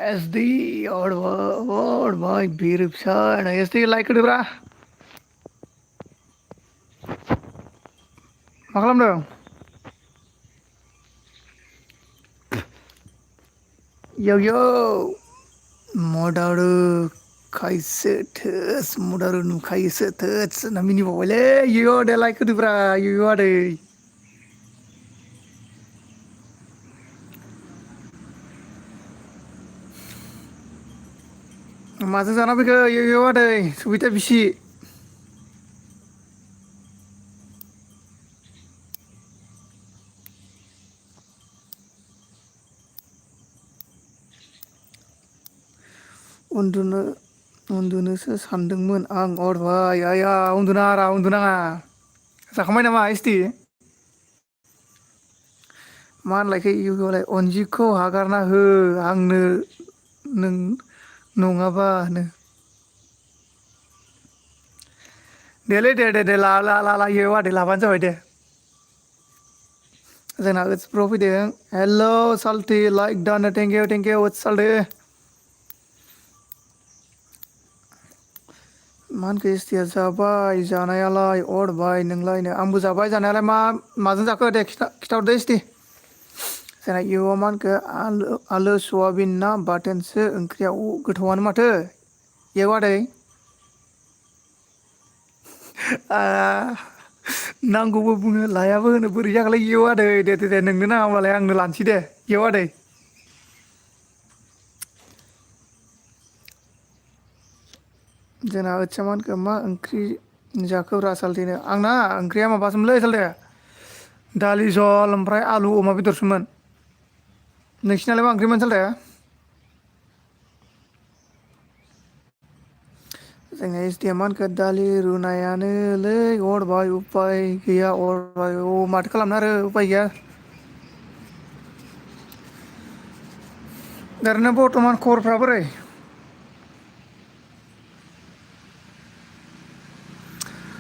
SD और भाई बीर फिसा SD like होदोब्रा मा खालामदों यो मदारु खायसो थोस मदारु नुखायोसो थोस ना मिनिबावबायलै यो दे लाइक होदोब्रा यो आदै माजों जाना फैखो यो आदै सुबिता बिसि उन्दुनो उन्दुनोसो सानदोंमोन आं अर भाई आया उन्दुनाङा जाखांबाय नामा एसटि मा होनलायखो इउलाय अनजितखौ हगारना हो आंनो नों नङाबानो देलै दे ला यो आदै लाबानो जाबाय दे जोंना ओटस प्र फैदों हेल' साल्थि लाइक दानो थेंकिउ ओटस साल्थि मा होनखो एसटिया जाबाय जानायालाय अरबाय नोंलायनो आंबो जाबाय जानायालाय माजों जाखो दे खिथाहरदो एसटि जोंना इउआव मा होनखो आलु सयाबिन ना बाथोनसो ओंख्रिया गोथावआनो माथो इउ आदै नांगौबो बुङो लायाबो होनो बोरै जाखोलै इउ आदै दे नोंनो नाङा होमबालाय आंनो लानोसै दे इउ आदै जोंना ओटसा मा होनखो मा ओंख्रि जाखोब्रा सालथेनो आंना ओंख्रिया माबासोमोनलै सालथे दालि जल ओमफ्राय आलु अमा बेदरसोमोन नोंसिनालाय मा ओंख्रिमोन सालथे जोंना एसटिया मा होनखो दालि रुनायानोलै अरभाय उफाय गैया अरभाय माथो खालामनो आरो उफाय गैया ओरैनो बर्थमान खबरफ्रा बोरै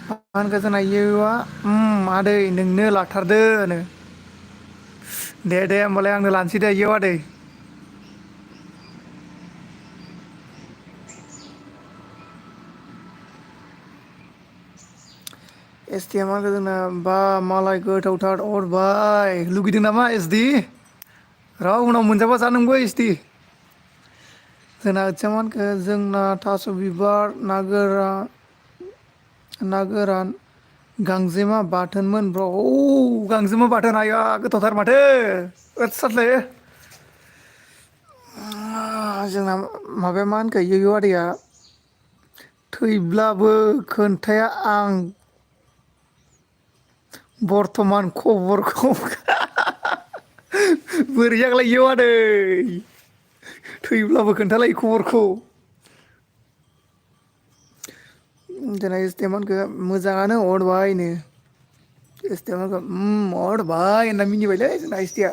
मा होनखो जोंना इउआ आदै नोंनो लाथारदोनो दे होमबालाय आंनो लानोसै दे इउ आदै एसटिया मा होनखो जोंना बा मालाय गोथावथार अरबाय लुगैदों नामा एसडि र' उनाव मोनजाबा जा नोंबो एसटि जोंना ओटसा मा होनखो जोंना थास' बिबार ना गोरान गांजेमा बाथोनमोन ब्र' गांजेमा बाथोन आया गोथावथार माथो ओद सालथे जोंना माबाया मा होनखो इउ आदैया थैब्लाबो खोन्थाया आं बर्थमान खबरखौ बोरै जाखोलै इउ आदै थैब्लाबो खोन्थालायो खबरखौ जोंना एसटिया मा होनखो मोजाङानो अरबायनो एसटिया मा होनखो अरभाय होनना मिनिबायलै जोंना एसटिया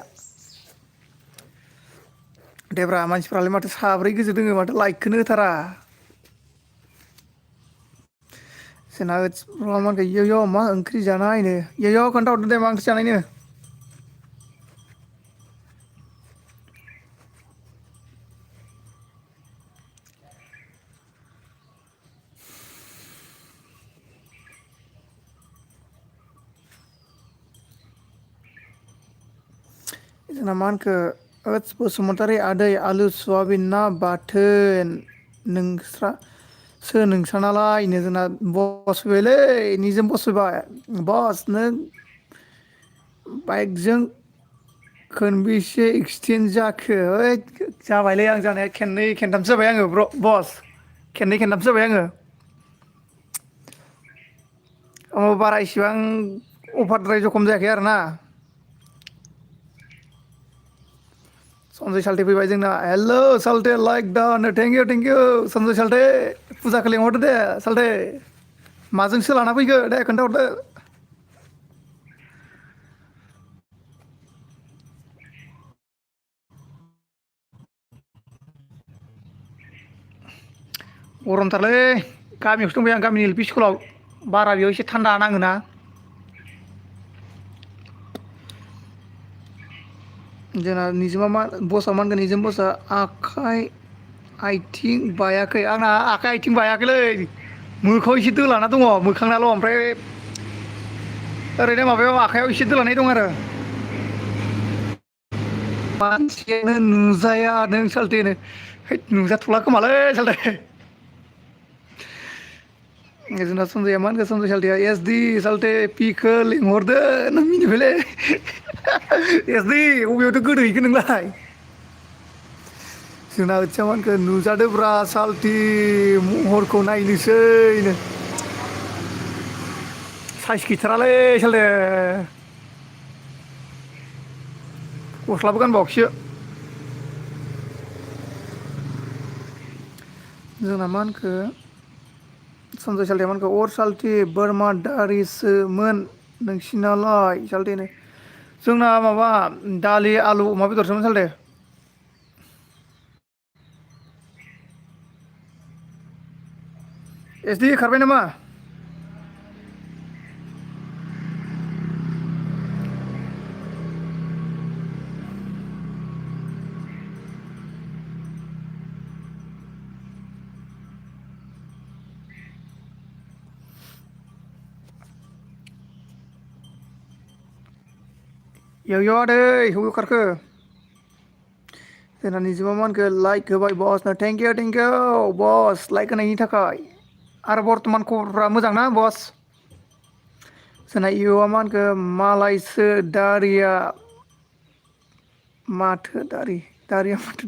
देब्रा मानसिफ्रालाय माथो साब्रै गोजो दोङो माथो लाइकखौनो होथारा जोंना मा होनखो इउ मा ओंख्रि जानायनो इउ खोन्थाहरदो दे मा ओंख्रि जानायनो जोंना मा होनखो ओत्स बसुमतारी आदै आलु सवाबिन ना बाथोन नोंस्रानालायनो जोंना बस फैबायलै निजोम बस फैबाय बस नों बाइकजों खोनबेसे एक्सिडेन्ट जाखो ओइ जाबायलै आं जानाया खेननै खेनथामसो जाबाय आङो बस खेननै खेनथामसो जाबाय आङो बारा इसिबां अभारद्राय जखम जायाखै आरोना सनजय साल्थे फैबाय जोंना हेल' साल्थे लाइक दा थेंकिउ सनजय साल्थे फुजाखौ लिंहरदो दे सालथे माजों सोलाना फैखो दे खोन्थाहरदो गरमथारलै गामियावसो दंफैयो आं गामिनि एल पि स्कुलाव बारा बेयाव एसे थान्दा नाङोना जोंना निजोमा मा बसआ मा होनगोन निजोम बसआ आखाइ आथिं बायाखै आंना आखाइ आथिं बायाखैलै मोखाङाव एसे दोलाना दङ मोखांनाल' ओमफ्राय ओरैनो माबायाव आखाइयाव एसे दोलानाय दं आरो मानसियानो नुजाया नों सालथेनो हैद नुजाथ'ला खोमालै सालथे जोंना सनजया मा होनखो सनजय सालथेया एस डि सालथे पिखौ लिंहरदो नों मिनिबायलै एसडि अबेयावथो गोदोहैखो नोंलाय जोंना ओथिया मा होनखो नुजादोब्रा सालथि महरखौ नायनोसैनो साइस गैथारालै सालथे गस्लाबो गानबावाखैसो जोंना मा होनखो सनजय सालथे मा होनखो अर सालथे बोरमा दारिसोमोन नोंसिनालाय सालथेनो जोंना माबा दालि आलु अमा बेदरसोमोन सालथे एसडि खारबाय नामा इयाव आदै हबेयाव खारखो जोंना निजोमा मा होनखो लाइक होबाय बसनो थेंकिउ बस लाइक होनायनि थाखाय आरो बर्थमान खबरफ्रा मोजां ना बस जोंना इउआ मा होनखो मालायसो दारिया माथो दारिया माथो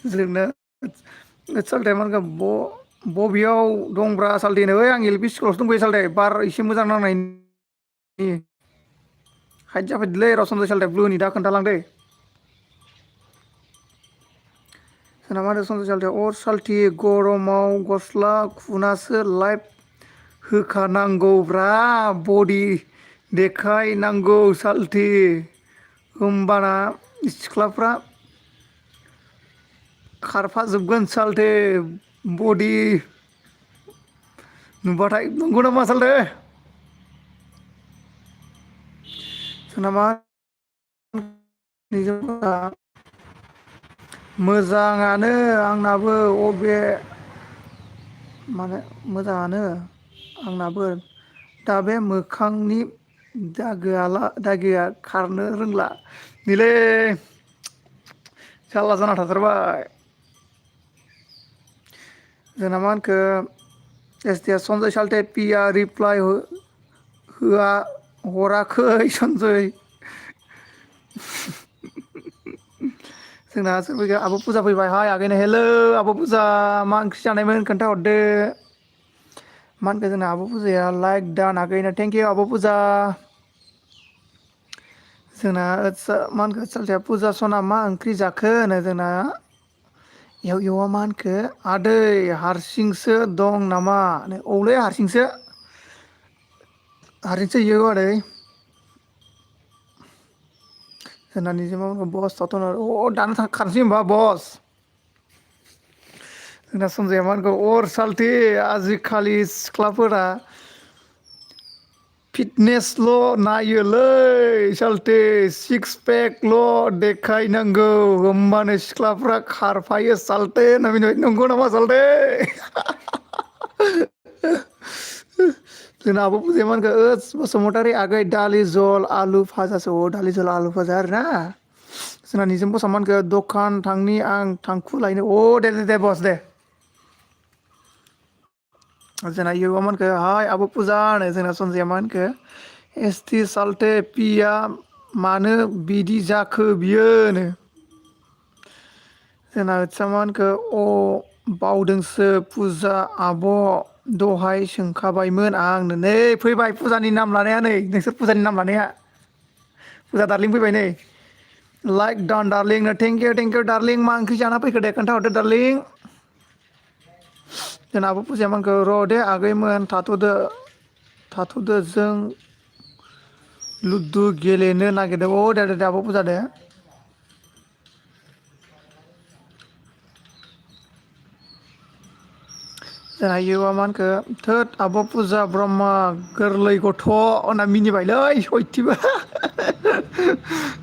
जोंना सालथे मा होनखो बबेयाव दंब्रा सालथेनो ओइ आं एल पि स्कुलावसो दंफैयो सालथे बार एसे मोजां नांनायनि हाइट जाफैदोलै र' सनजय सालथे ब्लुनि दा खोन्थालांदै जोंना मा होनो सनजय सालथे अर सालथि गरमाव गस्ला खुनासो लाइफ होखानांगौब्रा बडि देखायनांगौ सालथि होमबाना सिख्लाफ्रा खारफाजोबगोन सालथे बडि नुबाथाय नंगौ नामा सालथे जोंना मा मोजाङानो आंनाबो अबे माने मोजाङानो आंनाबो दा बे मोखांनि दागोआ खारनो रोंला नैलै जारला जाना थाथारबाय जोंना मा होनखो एसडिया सनजय सालथे पिया रिप्लाय होआ हराखै सनजय जोंना सोरबा आब' फुजा फैबाय हाय आगैनो हेलौ आब' फुजा मा ओंख्रि जानायमोन खोन्थाहरदो मा होनखो जोंना आब' फुजाया लाइक दान आगैनो थेंकिउ आब' फुजा जोंना मा होनखो सालथेया फुजा सना मा ओंख्रि जाखो होनो जोंना इयाव मा होनखो आदै हारसिंसो दं नामा औलै हारसिंसो इयाव आदै जोंना निजोमा बस थाथ'नो दानो खारनोसै होनबा बस जोंना सनजया मा होनखो अर सालथे आजिखालि सिख्लाफोरा फिटनेसल' नायोलै सालथे सिक्स पेकल' देखायनांगौ होमबानो सिख्लाफ्रा खारफायो सालथे नंगौ नामा सालथे जोंना आब' फुजाया मा होनखो ओस बसुमतारी आगै दालि जल आलु भाजासो दालि जल आलु भाजा आरोना जोंना निजोम बसआ मा होनखो दखान थांनि आं थांखु लायनो दे बस दे जोंना इउआ मा होनखो हाय आब' फुजा होनो जोंना सनजया मा होनखो एस टि सालथे पिया मानो बिदि जाखो बियोनो जोंना ओथिया मा होनखो बावदोंसो फुजा आब' दहाय सोंखाबायमोन आंनो नै फैबाय फुजानि नाम लानाया नै नोंसोर फुजानि नाम लानाया फुजा दारलिं फैबाय नै लाइक दान दारलिंनो थेंकिउ दारलिं मा ओंख्रि जाना फैखो दे खोन्थाहरदो दारलिं जोंना आब' फुजाया मा होनखो र' दे आगैमोन थाथ'दो जों लुदु गेलेनो नागिरदों दे आब' फुजा दे जोंना इउआ मा होनखो थोद आब' फुजा ब्रह्म गोरलै गथ' होनना मिनिबायलै सयथिबो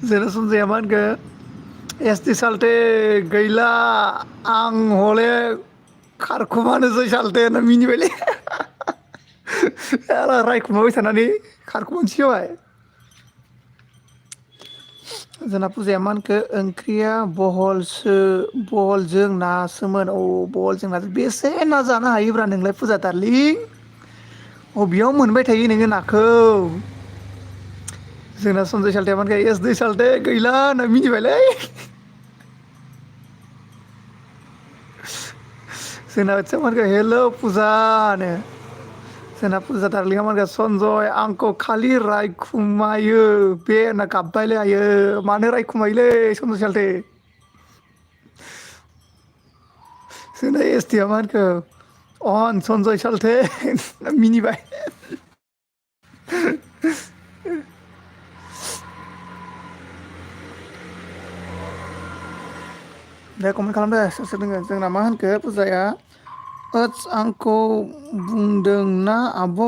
जोंना सनजया मा होनखो एस टि साल्टे गैला आं हले खारखुमानोसै सालथे होनना मिनिबायलै रायखुमाबाय थानानै खारखुमानोसै जाबाय। जोंना फुजाया मा होनखो ओंख्रिया बहलजों नासोमोन औ बहलजों नाजों बेसे ना जानो हायोब्रा नोंलाय फुजा दारलिं अबेयाव मोनबाय थायो नोङो नाखौ। जोंना सनजय साल्थेया मा होनखो एस दै साल्थे गैला होनना मिनिबायलै जोंना आथिया मा होनखो हेल' फुजा नो जोंना फुजा दारलिंआ मा होनखो सनजय आंखौ खालि रायखुमायो बे होनना गाबबायलै आयो मानो रायखुमायोलै सनजय साल्थे जोंना एसटिया मा होनखो अन सनजय सालथे मिनिबाय दे कमेन्ट खालामदो सोर सोर दोङो जोंना मा होनखो फुजाया ओत्स आंखौ बुंदों ना आब'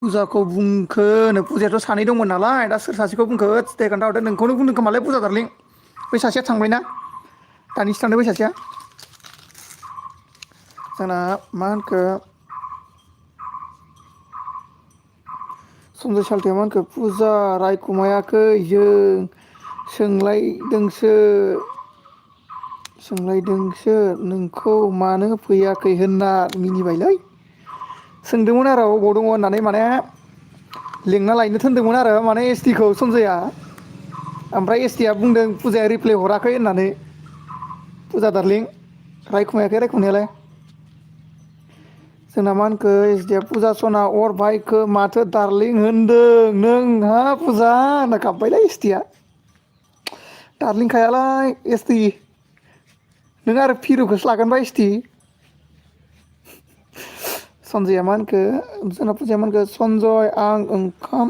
फुजाखौ बुंखो नो फुजायाथ' सानै दंमोन नालाय दा सोर सासेखौ बुंखो ओत्स दे खोन्थाहरदो नोंखौनो बुंदों खोमालै फुजा दारलिं बै सासेया थांबायना दानिसो थांदों बै सासेया जोंना मा होनखो सनजय साल्थेया मा होनखो फुजा रायखुमायाखै जों सोंलायदोंसो नोंखौ मानो फैयाखै होनना मिनिबायलै सोंदोंमोन आरो अबाव दङ होननानै माने लिंना लायनो थोनदोंमोन आरो माने एस टि खौ सनजयआ ओमफ्राय एस टि आ बुंदों फुजाया रिप्लाय हराखै होननानै फुजा दारलिं रायखुमायाखै रायखुमनायालाय जोंना मा होनखो एस डि एफ फुजा सना अर माथो दारलिं होनदों नोंहा फुजा होनना गाबबायलै एस टि आ दारलिंखायालाय एस टि नों आरो फिर'खौसो लागोनबा एस टि सनजयआ मा होनखो जोंना फुजाया मा होनखो सनजय आं ओंखाम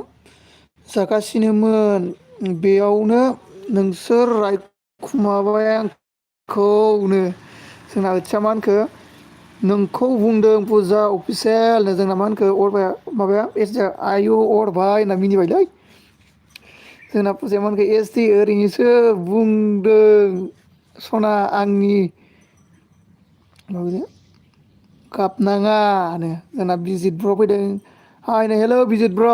जागासिनोमोन बेयावनो नोंसोर रायखुमाबाय आंखौनो जोंना ओथिया मा होनखो नोंखौ बुंदों फुजा अफिसियेल जोंना मा होनखो अरबाया माबाया एस डि आयु अरबाय होनना मिनिबायलै जोंना फुजाया मा होनखो एस टि ओरैनोसो बुंदों सना आंनि गाबनाङा नो जोंना बिजित ब्र फैदों हाइ हेल' बिजित ब्र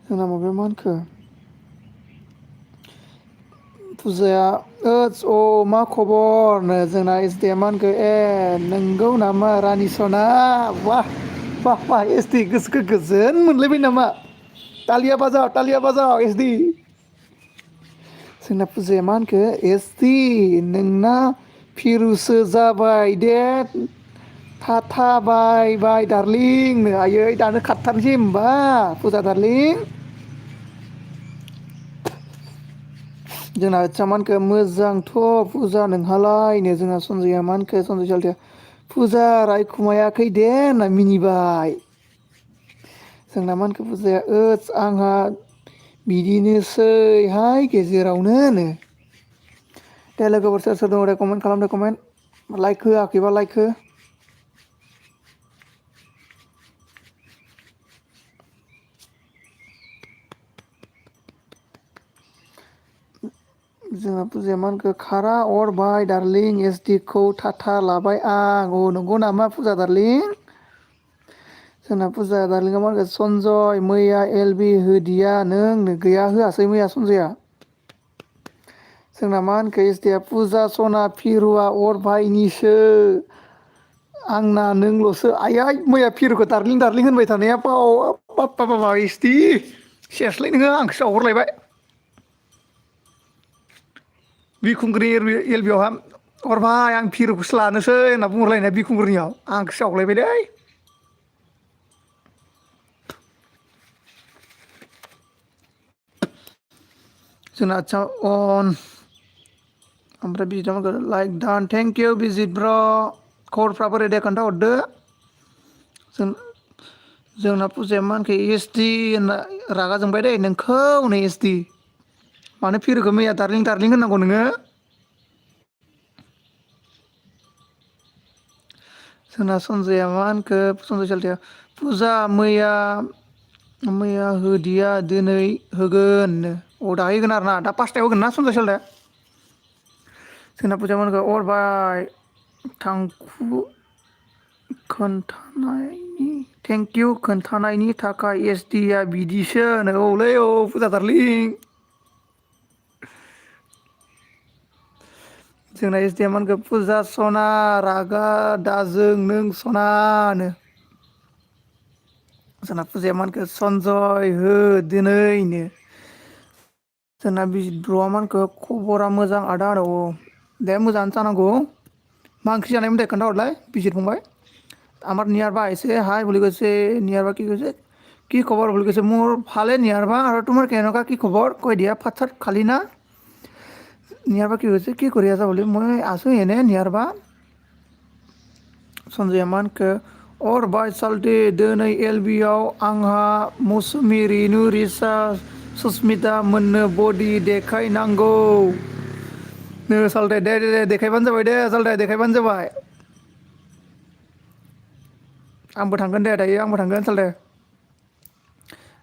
जोंना माबाया मा होनखो फुजाया ओत्स अ मा खबरनो जोंना एस डि आ मा होनखो ए नोंगौ नामा रानि सना वाह वाह वाह एस टि गोसोखो गोजोन मोनलायबाय नामा तालिया बाजाव एस डि जोंना फुजाया मा होनखो एस टि नोंना भिरुसो जाबाय दे थाबाय दारलिं नो आयै दानो खारथारनोसै होमबा फुजा दारलिं जोंना आथिया मा होनखो मोजांथ' फुजा नोंहालायनो जोंना सनजयआ मा होनखो सनजय साल्थेया फुजा रायखुमायाखै दे होनना मिनिबाय जोंना मा होनखो फुजाया ओत्स आंहा बिदिनोसैहाय गेजेरावनो नो दे लोगोफोर सोर सोर दङ दे कमेन्ट खालामदो कमेन्ट लाइक होआखैबा लाइक हो जोंना फुजाया मा होनखो खारा अरबाय दारलिं एस डि खौ थाथा लाबाय आं अ नंगौ नामा फुजा दारलिं जोंना फुजा दारलिंआ मा होनखो सनजय मैया एल बि होदिया नों गैया होआसै मैया सनजया जोंना मा होनखो एस डि आ फुजा सना फिरुवा अरबायनिसो आंना नोंल'सो आइयै मैया फिरुखौ दारलिं दारलिं होनबाय थानाया बाब एस टि सेसलै नोङो आंखौसो जावहरलायबाय बिखुंग्रि एल बि आवहा हरबाय आं फिरुखौसो लानोसै होनना बुंहरलायनाया बिखुंग्रिनियाव आंखौसो जावलायबाय दै जोंना आदसा अन ओमफ्राय बिजित मा होनखो लाइक डान थेंक इउ बिजित ब्र खबरफ्रा बोरै दे खोन्थाहरदो जों जोंना फुजाया मा होनखो एस टि होनना रागा जोंबाय दै नोंखौ नै एस टि मानो फिरुखौ मैया दार्लिं दार्लिं होननांगौ नोङो जोंना सनजया मा होनखो सनजय साल्थेया फुजा मैया होदिया दिनै होगोननो दाहाय होगोन आरोना दा 5थायाव होगोन ना सनजय सालथे जोंना फुजामोनखौ अरबाय थांखु खोन्थानायनि थेंक इउ खोन्थानायनि थाखाय SD आ बिदिसो औलै औ फुजा दारलिं जोंना SD आ मानखौ फुजा सना रागा दाजों नों सनानो जोंना फुजाया मानखौ सनजय हो दिनैनो जोंना बिद्र'आ मानखौ खबरा मोजां आदा औ दे मोजाङानो जानांगौ मा ओंख्रि जानायमोन दे खोन्थाहरलाय बिजित फंबाय আমার নিয়ারবা আইসে হাই বলে কৈছে নিয়ারবা কি কৈছে কি খবৰ বুলি কৈছে মোৰ ভালে নিয়াৰবা আৰু তোমাৰ কেনেকুৱা কি খবৰ কৈ দিয়া ভাত চাত খালি না নিয়াৰবা কি কৈছে কি কৰি আছা বুলি মই আছোঁ এনে নিয়াৰবা सनजया मानखो अरबाय सालथे दिनै LB आव आंहा मौसुमि रेनु रिचा सुसमिता मोननो बडि देखायनांगौ नो सालथे दे देखायबानो जाबाय दे सालथे देखायबानो जाबाय आंबो थांगोन दे दायो आंबो थांगोन सालथे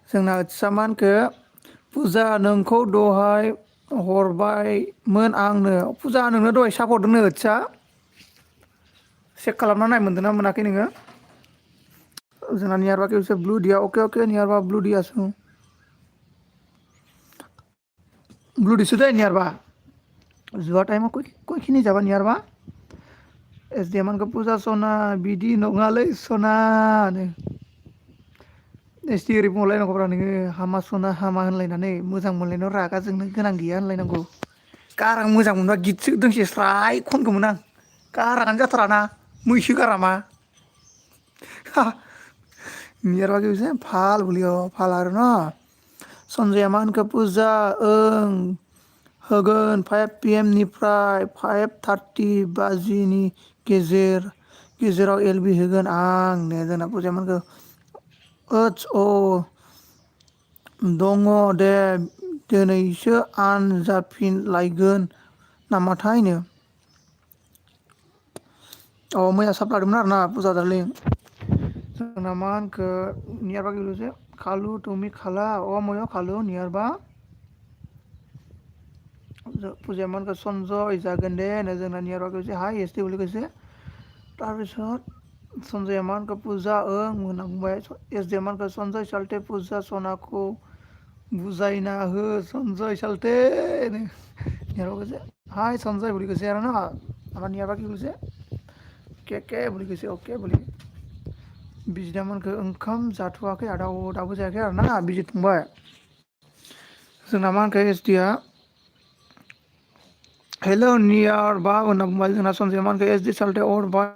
जोंना आथिसामानखो फुजा नोंखौ दहाय हरबायमोन आंनो फुजा नोंनो दहाय साप हरदोंनो आदसा चेक खालामना नाय मोनदों ना मोनाखै नोङो जोंना नियारबा के ब्लू दिया अके नियारबा ब्लू दिया सुन ब्लू दिसो दे नियारबा যোৱা টাইমত কৈখিনি যাবা নিয়াৰবা SD मानखौ फुजा सना बिदि नङालै सनानो SD ओरै बुंहरलायनांगौब्रा नोङो हामा सना हामा होनलायनानै मोजां मोनलायनायाव रागा जोंनो गोनां गैया होनलायनांगौ गारां मोजां मोनबा गितसो दोंसे स्राय खनगौमोन आं गाराङानो जाथाराना मैसो गारामा नियारबा के फाल बुलियो फाल आरो न सनजया मा होनखो फुजा ओं होगोन 5 PM निफ्राय 5:30 बाजिनि गेजेराव LB होगोन आं ने जोंना फुजामोनखौ ओत्स अ दङ दे दिनैसो आनजाफिनलायगोन नामाथायनो मैया साप्ला लादोंमोन आरोना फुजा दारलिं जोंना मा होनखो नियारबा गेलेसे खालु तुमि खाला मय खालु नियारबा फुजाया मानखौ सनजय जागोन दे जोंना नियारबा कैसे हाय SD বুলি কৈছে তাৰপিছত सनजया मानखौ फुजा ओं होनना बुंबाय SD मानखौ सनजय सालथे फुजा सनाखौ बुजायना हो सनजय सालथे नियारबा कैसे हाय सनजय বুলি কৈছে আৰু ন আমাৰ नियारबा কি কৈছে के বুলি কৈছে अके বুলি बिजिदा मोनखौ ओंखाम जाथ'वाखै आदा दाबो जायाखै आरो ना बिजित फंबाय जोंना मा होनखो SD आ हेल' नियार बा होनना बुंबाय जोंना सनजय मानखौ SD सालथे अरबाय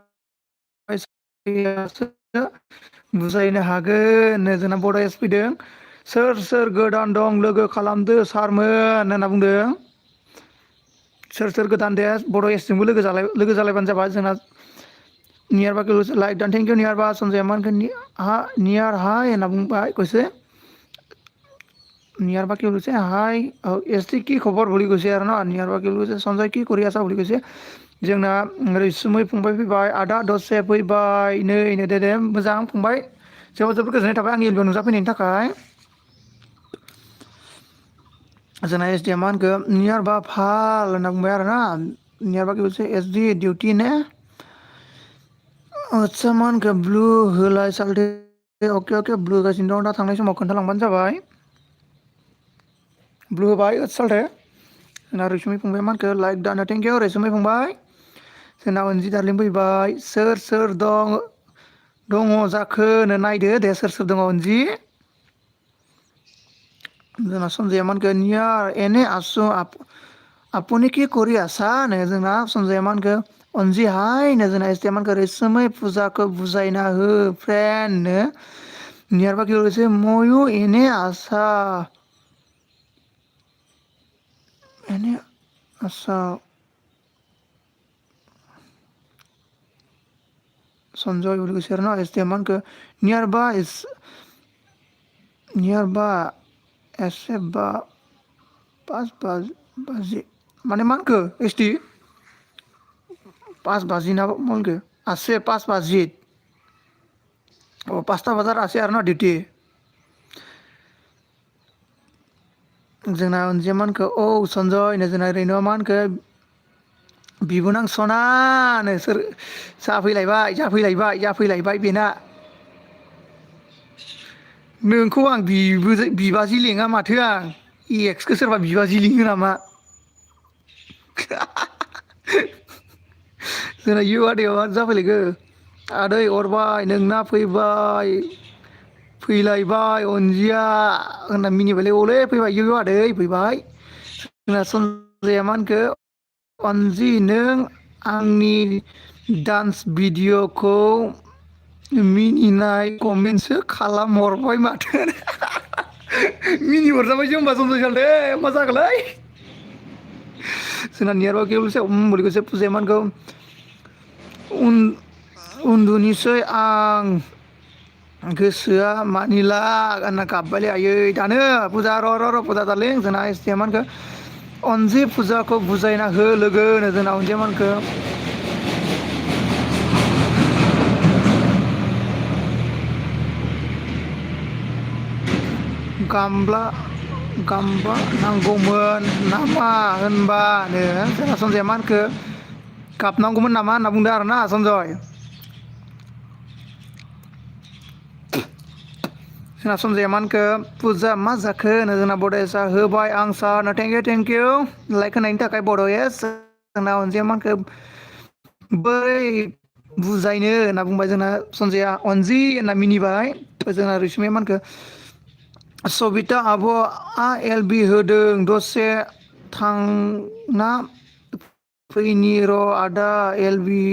बुजायनो हागोन जोंना बड' एस फैदों सोर गोदान दं लोगो खालामदो सारमोन होनना बुंदों सोर गोदान दे बड' एसजोंबो लोगो जालायबानो जाबाय जोंना नियारबा लाइक दान थेंक इउ नियारबा सनजय मानखौ नियार हाय होनना बुंबाय কৈছে নিয়াৰবা কি কৈছে হাই SD কি খবৰ বুলি কৈছে আৰু ন নিয়াৰবা কি কৈছে सनजय কি কৰি আছা বুলি কৈছে जोंना रैसुमै फंबाय फैबाय आदा दसे फैबाय नै दे मोजां फंबाय जोबोद गोजोननाय थाबाय आंनि एलबियाव नुजाफैनायनि थाखाय जोंना SD मा होनखो नियारबा फाल होनना बुंबाय आरो ना नियारबा কি কৈছে SD डिउटि ने आदसा मा होनखो ब्लु होलाय सालथे अके ब्लु होगासिनो दं दा थांनाय समाव खोन्थालांबानो जाबाय ब्लु होबाय सालथे जोंना रैसुमै फंबाय मानखौ लाइक दानो थेंक इउ रैसुमै फंबाय जोंना अनजि दारलिं फैबाय सोर दङ जाखो नायदो दे सोर दङ अनजि जोंना सनजया मानखौ नियार एने आसु আপুনি কি কৰি আছা নে जोंना सनजया मानखौ अनजि हाय नो जोंना SD मानखौ रैसुमै फुजाखौ बुजायना हो फ्रेन्ड नो नियारबा কি কৈছে ময়ো এনে आसा सनजय বুলি কৈছে আৰু ন SD मानखौ नियारबा एसे पाँच बाजि माने मानखो SD 5 बाजि ना मानखो आसे 5 बाजि Oh, 5টা बाजार आरो ना डिउटि जोंना अनजिया मा होनखो औ सन्जय जोंना ओरैनो मा होनखो बिबोनां सनानो सोर जाफैलायबाय बेना नोंखौ आं बिबाजै लेङा माथो आं एक्सखौ सोरबा बिबाजै लिङो नामा जोंना इउ आदैयाव आरो जाफैलायगो आदै अरबाय नोंना फैलायबाय अनजिया होनना मिनिबायलै अले फैबाय इउ आदै फैबाय जोंना सनजया मा होनखो अनजि नों आंनि डान्स भिडिअ'खौ मिनिनाय कमेन्टसो खालामहरबाय माथो मिनि हरजाबायसो होनबा सनजय सालथे मा जाखोलै जोंना नियारबा गेवलसे बोरैखौसो फुजाया मा होनखो उन्दुनिसै आं गोसोआ मानिला होनना गाबबायलै आयै दानो फुजा र' फुजा दारलिं जोंना एसटिया मा होनखो अनजि फुजाखौ बुजायना हो लोगोनो जोंना अनजिया मा होनखो गामब्ला नांगौमोन नामा होनबानो जोंना सनजया मा होनखो गाबनांगौमोन नामा होनना बुंदों आरोना सनजय जोंना सनजया मा होनखो फुजा मा जाखो होनो जोंना बड'एसआ होबाय आं सार थेंक इउ लाइक होनायनि थाखाय बड'एस जोंना अनजिया मा होनखो बै बुजायनो होनना बुंबाय जोंना सनजया अनजि होनना मिनिबाय जोंना रैसुमै मा होनखो सबिता आब'आ एलबि होदों दसे थांना फैनि र' आदा एलबि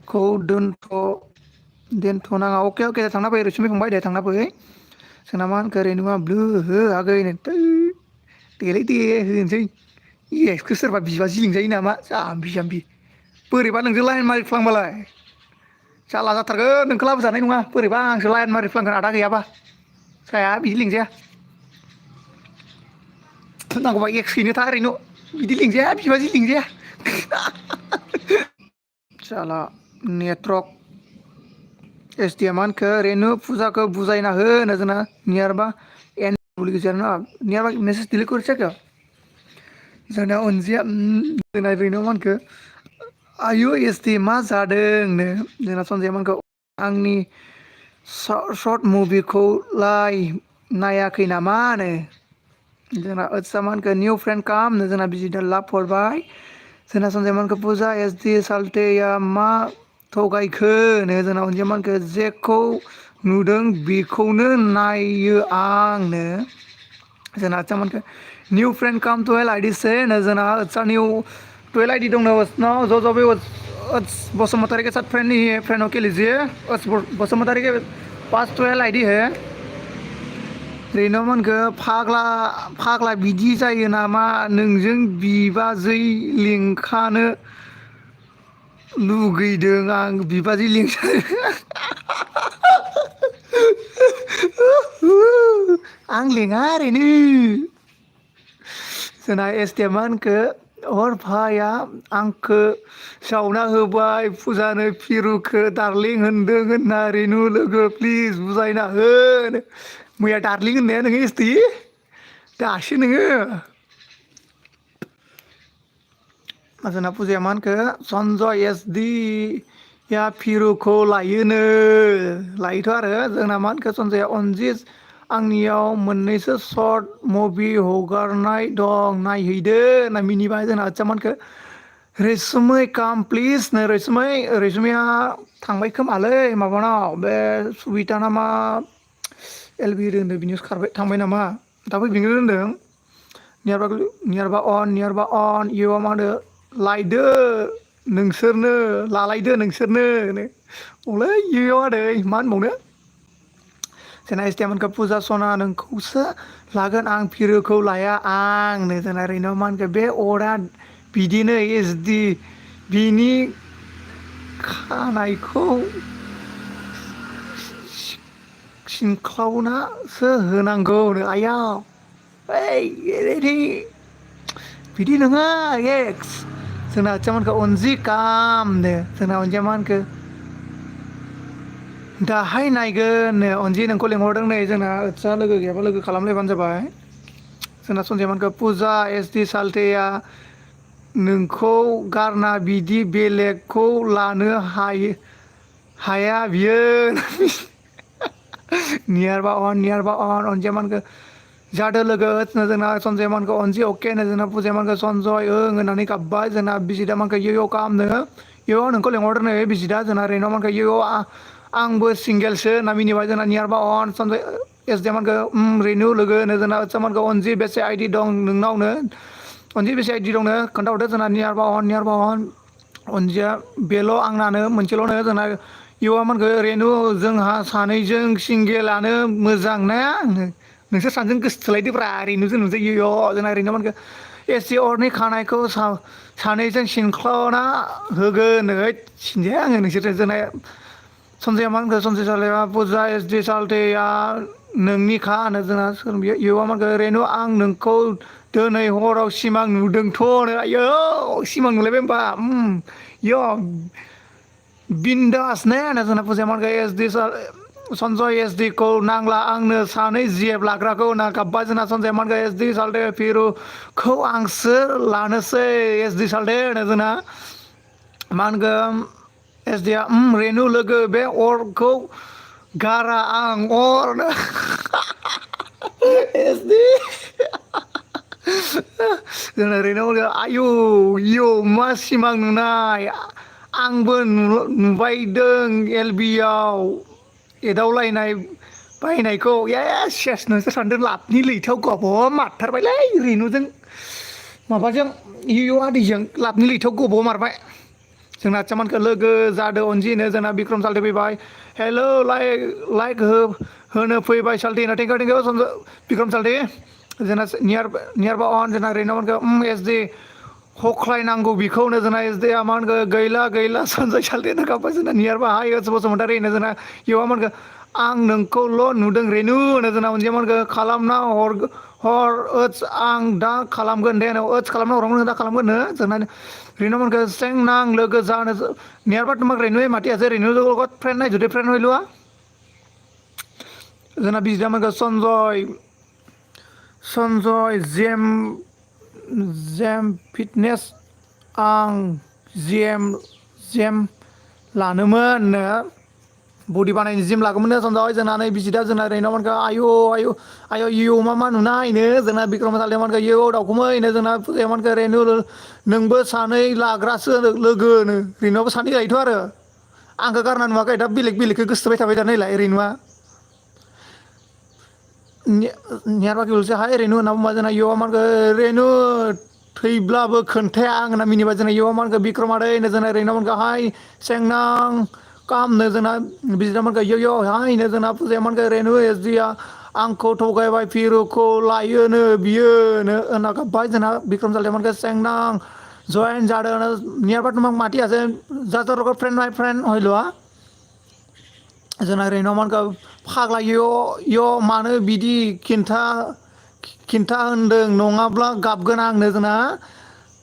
खौ दोनथ'नाङा अके थांना फै रैसुमै फंबाय दे थांना फै जोंना मा होनखो रेनुआ ब्लु हो आगैनो देलै दे होनोसै एक्सखौ सोरबा बिबाजै लिंजायो नामा जाम्बि बोरैबा नोंजों लाइन मारिफ्लांबालाय जारला जाथारगोन नोंखौ लाबोजानाय नङा बोरैबा आंसो लाइन मारिफ्लांगोन आदा गैयाबा जाया बिदि लिंजाया नांगौबा एक्स हैनो था ओरैनो बिदि लिंजाया बिबाजै लिंजाया साला नेटवर्क एसटिया मा होनखो रेनु फुजाखौ बुजायना हो होनो जोंना नियारबा नियारबा मेसेज डिलिट करें क्या जोंना अनजिया जोंना ओरैनो मा होनखो आयु एसटि मा जादोंनो जोंना सनजया मा होनखो आंनि सर्ट मुभिखौलाय नायाखै नामा नो जोंना ओत्सा मा होनखो निउ फ्रेन्ड काम जोंना बिजिनो लाभ हरबाय जोंना सनजया मा होनखो फुजा एसडि साल्थेया मा थगायखो नो जोंना अनजिया मा होनखो जेखौ नुदों बेखौनो नायो आंनो जोंना आतसा मा होनखो निउ फ्रेन्ड काम टु एल आइडि से जोंना आतसा निउ टुवेल आइडि दंनो उसनाव ज' भी बसुमतारी के साथ फ्रेंड नहीं है फ्रेंड होके लीजिए बसुमतारी के पास 12 आइडि है ओरैनो मा होनखो फाग्ला बिदि जायो नामा नोंजों बिबाजै लिंखानो लुगैदों आं बिबाजै आं लेङा ओरैनो जोंना एसटिया मा होनखो हरफाया आंखो सावना होबाय फुजानो फिरुखो दारलिं होनदों होनना रेनु लोगो प्लिज बुजायना हो मैया दारलिं होननाया नोङो एसटि दासो नोङो जोंना फुजाया मा होनखो सनजय एसडि या फिरुखौ लायोथ' आरो जोंना मा होनखो सनजया अनजित आंनियाव मोननैसो सर्ट मुभि हगारनाय दं नायहैदो होनना मिनिबाय जोंना आतसा मा होनखो रैसुमै काम प्लिज नो रैसुमैया थांबाय खोमालै माबानाव बे सुबिता ना मा एलबि होदों बिनियावसो खारबाय थांबाय नामा दा फैफिनगोन होनदों नियारबा अन इउआव मा होनो लायदो नोंसोरनो लालायदो नोंसोरनो अलै इउआव आदै मा होनबावनो जोंना एसटिया मोनखो फुजा सना नोंखौसो लागोन आं फिरोखौ लाया आंनो जोंना ओरैनो मा होनखो बे अरा बिदिनो एसडि बिनि खानायखौ सिनख्लावनासो होनांगौनो आयाव ओइ बिदि नङा एक्स जोंना आतसा मा होनखो अनजि कामनो जोंना अनजिया मा होनखो दाहाय नायगोन नो अनजि नोंखौ लिंहरदों नै जोंना आदसा लोगो गैयाबा लोगो खालामलायबानो जाबाय जोंना सनजयमोनखौ फुजा एस डि साल्थेया नोंखौ गारना बिदि बेलेगखौ लानो हाया बियो नियारबा अन अनजिमानखौ जादो लोगो जोंना सनजयमोनखौ अनजि अके नो जोंना फुजामोनखौ सनजय होननानै गाबबाय जोंना बिजिदामोनखौ यो खालामनो यो नोंखौ लिंहरदों नै बिजिदा जोंना रेन'मोनखौ यो आंबो सिंगेलसो होनना मिनिबाय जोंना नियारबा अन सनजय एस डि एमोनखौ रेनु लोगो नो जोंना आदसामोनखौ अनजि बेसे आइडि दं नोंनावनो अनजि बेसे आइडि दंनो खोन्थाहरदो जोंना नियारबा अन अनजिया बेल' आंनानो मोनसेल'नो जोंना इउआमोनखौ रेनु जोंहा सानैजों सिंगेलानो मोजां ना नोंसोर सानैजों गोसोथोलायदोब्रा रेनुजों नोंजों इयो जोंना रेनुमोनखौ एसे अरनि खानायखौ सानैजों सिनख्ल'ना होगोन हैद सिनजाया आङो नोंसोरजों जोंना सनजय मानखौ सनजय सालथेया फुजा एस डि सालथेया नोंनिखा होनो जोंना इउआ मानखौ रेनु आं नोंखौ दिनै हराव सिमां नुदोंथ' आयौ सिमां नुलायबाय होमबा इयो बिन्दास ने होनो जोंना फुजाया मानखौ S D Sanjay S D खौ नांला आंनो सानै जिएफ लाग्राखौ होनना गाबबाय जोंना सनजय मानखौ एस डि सालथे फिरुखौ आंसो लानोसै एस डि सालथे होनो जोंना मा होनगोन एस डि आ रेनु लोगो बे अरखौ गारा आं अर एस डि जोंना रेनु आयु इयो मा सिमां नुनाय आंबो नुबायदों एलबिआव एदावलायनाय बायनायखौ सेस नोंसोर सानदों लाबनि लैथोआव गब मारथारबायलै रेनुजों माबाजों इउ आदैजों लाबनि लैथोआव गब मारबाय जोंना आदसामानखौ लोगो जादों अनजिनो जोंना बिक्रम सालथे फैबाय हेल' लाइक होनो फैबाय सालथे थेंकिउ बिक्रम सालथे जोंना नियारबा अन जोंना रेनुमोनखौ एस डि हख्लायनांगौ बेखौनो जोंना एस डि आ मा होनगो गैला सनजय सालथे गाबबाय जोंना नियारबा हाय बसुमतारी होनो जोंना इउआ मोनखो आं नोंखौल' नुदों रेनु होनो जोंना अनजिमाखौ खालामना हर ओत्स आं दा खालामगोन दे खालामना हरगोन दा खालामगोन जोंना रेनुमोनखौ सें नां लोगो जानो नियारबा तुमाक रेनु मातियासो रेनु লগত फ्रेन्ड নাই যদি फ्रेन्ड হইলোৱা जोंना बिजिदामोनखौ सनजय जेम फिटनेस आं जेम लानोमोन बडि बानायनो जिम लागौमोननो सनजय जोंना नै बिजिदा जोंना रेनुमोनखौ आयौ इयो मा नुनायनो जोंना बिक्रम सालथेमोनखौ इयो दाउखुमैनो जोंना फुजायामोनखौ रेनु नोंबो सानै लाग्रासो लोगोनो रेनुआबो सानै लायोथ' आरो आंखौ गारना नुवाखै दा बेलेगखौ गोसोथोबाय थाबाय दा नायलाय रेनुआ नियारबा किल'सो हाय रेनु होनना बुंबा जोंना इयो मानखौ रेनु थैब्लाबो खोन्थाया आं होनना मिनिबा जोंना इयो मानखौ बिक्रम आदैनो जोंना रेनुमोनखौ हाय सेंनां कामनो जोंना बिजिदामोनखौ इयो हायनो जोंना फुजायामोनखौ रेनु एस डि आ आंखौ थगायबाय फिरुखौ लायोनो बियोनो होनना गाबबाय जोंना बिक्रम सालथेमोनखौ सेंनां जयेन जादों नियारबा तुमाक मातियासो जास्त फ्रेन्ड माइ फ्रेन्ड हइलोआ जोंना रेनुमोनखौ फाग्ला इयो मानो बिदि खिन्था होनदों नङाब्ला गाबगोन आंनो जोंना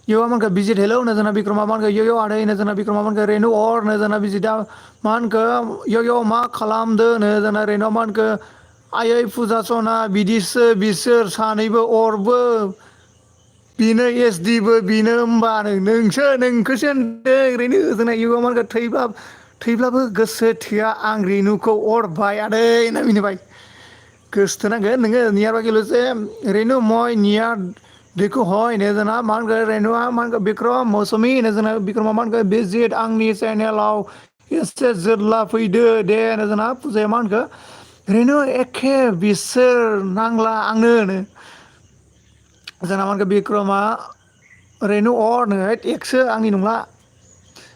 इयो मानखौ बिजित हेलौ होनो जोंना बिक्रमा मानखौ इयो आदै होनो जोंना बिक्रमा मानखौ रेनु अर होनो जोंना बिजिदा मा होनखो इयो मा खालामदो होनो जोंना रेनुआ मानखौ आयै फुजा सना बिदिसो बिसोर सानैबो अरबो बेनो एस डिबो बेनो होमबा नोंखौसो होनदों रेनु जोंना इयो मानखौ थैब्लाबो गोसो थोआ आं रेनुखौ अरबाय आदै होनना मिनिबाय गोसोथोनांगोन नोङो नियारबा किल'से रेनु मय नियार देखो हय नो जोंना मा होनगो रेनुआ मा होनगो बिक्रम मौसुमि होनो जोंना बिक्रमा मा होनगो भिजिट आंनि चेनेलाव एसे जोरला फैदो दे होनो जोंना फुजाया मा होनखो रेनु एखे बिसोर नांला आंनो होनो जोंना मा होनखो बिक्रमा रेनु अरनो एक्सो आंनि नंला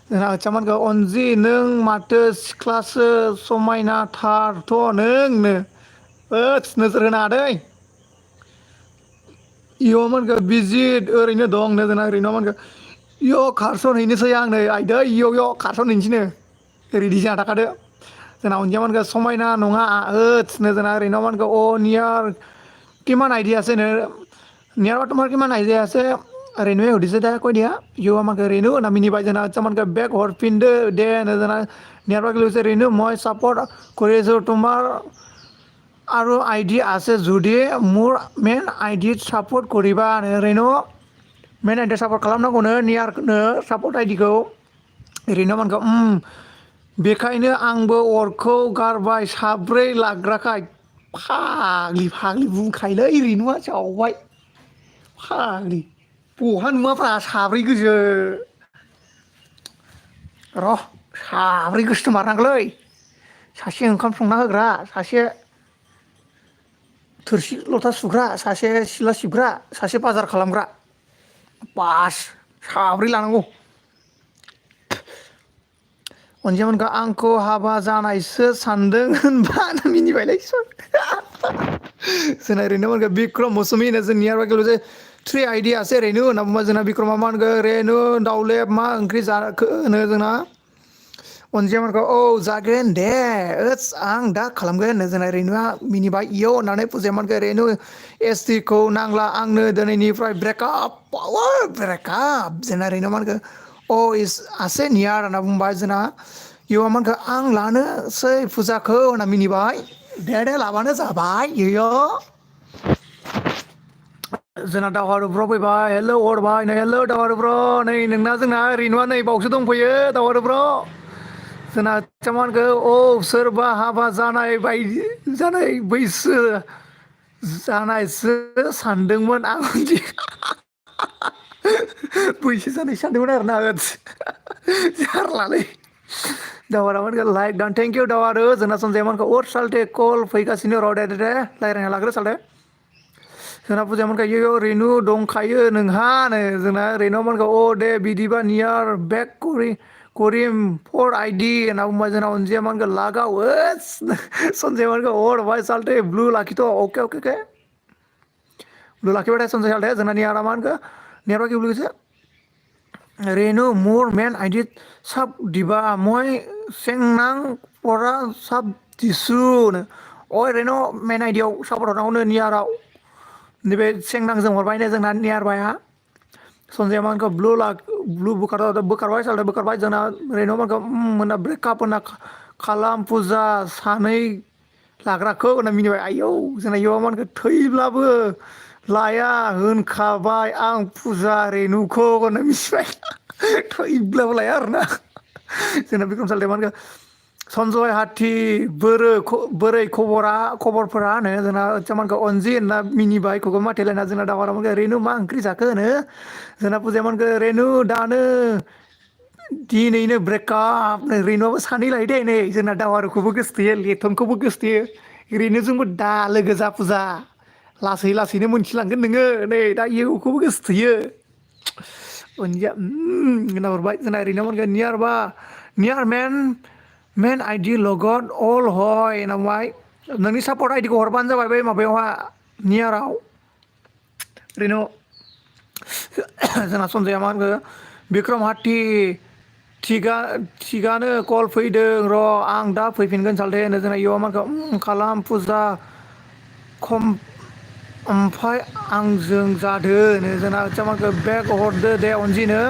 जोंना आदसामानखौ अनजि नों माथो सिख्लासो समायनाथारथ' नोंनो नोजोर होनो हादै इयो मोनखो बिजित ओरैनो दं जोंना रेनुआ इयो खारसनहैनोसै आं नै आइदै इयो खारसनहैनोसैनो रेडि जाना थाखादो जोंना अनजिया मानखौ समायना नङा जोंना रेनुआ मानखौ नियार किमान आइडिया আছে नियारबा तुम्हार किमान आइडिया আছে रेनुৱে সুধিছে দে কৈ দিয়া ইयो मानखौ रेनु होनना मिनिबाय जोंना आदसा मानखौ बेग हरफिनदो दे होनो जोंना নিয়াৰবা গেলিছে ৰেণু মই ছাপৰ্ট কৰি আছোঁ তোমাৰ আৰু আইডি আছে যদি মোৰ মেইন আইডিত ছাপৰ্ट কৰিবা ৰেণु मेन आइडिया सापर्ट खालामनांगौनो नियारनो सापर्ट आइडिखौ ओरैनो मानखौ बेखायनो आंबो अरखौ गारबाय साब्रै लाग्राखाय फाग्लि फाग्लि बुंखायोलै ओरैनोआ जावबाय फाग्लि बहा नुवाफ्रा साब्रै गोजो र' साब्रै गोसोथो मारनांगौलै सासे ओंखाम संना होग्रा सासे थोरसि लथा सुग्रा सासे सिला सिबग्रा सासे बाजार खालामग्रा बास साब्रै लानांगौ अनजिमाखौ आंखौ हाबा जानायसो सानदों होनबा मिनिबायलै जोंना ओरैनो मोनगोन बिक्रम मौसुमि होनो जोंनिया गेलेजे थ्रि आइडियासो ओरैनो होनना बुंबा जोंना बिक्रमा मा होनगोन रेनु दाउलेब मा ओंख्रि जाखो होनो जोंना अनजिमाखौ औ जागोन दे ओस आं दा खालामगोन होनो जोंना रेनुआ मिनिबाय इयाव होननानै फुजायामानखौ रेनु एस टि खौ नांला आंनो दिनैनिफ्राय ब्रेकआप ब्रेकआप जोंना रेनु मा होनगोन अ इस आसे नियार होनना बुंबाय जोंना इयाव मानखौ आं लानोसै फुजाखौ होनना मिनिबाय दे दे लाबानो जाबाय इयो जोंना दावहारु ब्र फैबाय हेल' हरबाय नै हेल' दावहारु ब्र नै नोंना जोंना रेनुआ नै बावसो दंफैयो दावहारु ब्र जोंना मा होनखो औ सोरबा हाबा जानाय बायदि जानाय बैसो जानायसो सानदोंमोन आं बैसो जानाय सानदोंमोन आरोना जारलालै दावहारा मोनगोन लाइक दान थेंक इउ दावहारु जोंना सनजय मोनखौ अर सालथे कल फैगासिनो र' दे रायज्लायना लाग्रो सालथे जोंना फुजाया मोनखौ इयो रेनु दंखायो नोंहानो जोंना रेनु मोनखौ अ दे बिदिबा नियार बेक करिम फर आइडि होनना बुंबाय जोंना अनजिया मोनखौ लागाव सनजय मोनखौ हरबाय सालथे ब्लु लाखिथ' अके अके अके ब्लु लाखिबाथाय सनजय सालथे जोंना नियारा मा होनखो नियारा কি বুলি কৈছে रेणु मोर मेन आइडि सब दिबा मैं सेंनां परा सब दिसु अ रेणु मेन आइडियाव सापर्ट हरनांगौनो नियाराव नैबे सेंनांजों हरबायनो जोंना नियारबाया सनजय मानखौ ब्लु बोखारबाय सालथे बोखारबाय जोंना रेणु मानखौ मोना ब्रेकआप होनना खालाम फुजा सानै लाग्राखौ होनना मिनिबाय आयौ जोंना इयाव मानखौ थैब्लाबो लाया होनखाबाय आं फुजा रेनुखौ होनना मिथिबाय थैब्लाबो लाया आरोना जोंना बिक्रम सालथे मानखौ सनजय हाथि बोरै खबरफोरा होनो जोंना मानखौ अनजि होनना मिनिबाय खौबो माथेलायना जोंना दावहारा मोनखौ रेनु मा ओंख्रि जाखो होनो जोंना फुजाया मोनखौ रेनु दानो दिनैनो ब्रेकआप रेनुआबो सानै लायो दे नै जोंना दावहारुखौबो गोसोथोयो लेथनखौबो गोसोथोयो रेनुजोंबो दा लोगो जा फुजा लासै लासैनो मोनथिलांगोन नोङो नै दा इउखौबो गोसोथोयो अनजिया होनना हरबाय जोंना ओरैनो मोनगोन नियार मेन आइडि लगत अल हय होनना बुंबाय नोंनि सापर्ट आइडिखौ हरबानो जाबाय बै माबायावहा नियाराव रेनु जोंना सनजया मा होनखो बिक्रम हाथि थिगानो कल फैदों र' आं दा फैफिनगोन सालथे होनो जोंना इयाव मानखौ खालाम फुजा खम ओमफ्राय आंजों जादो होनो जोंना मानखौ बेग हरदो दे अनजिनो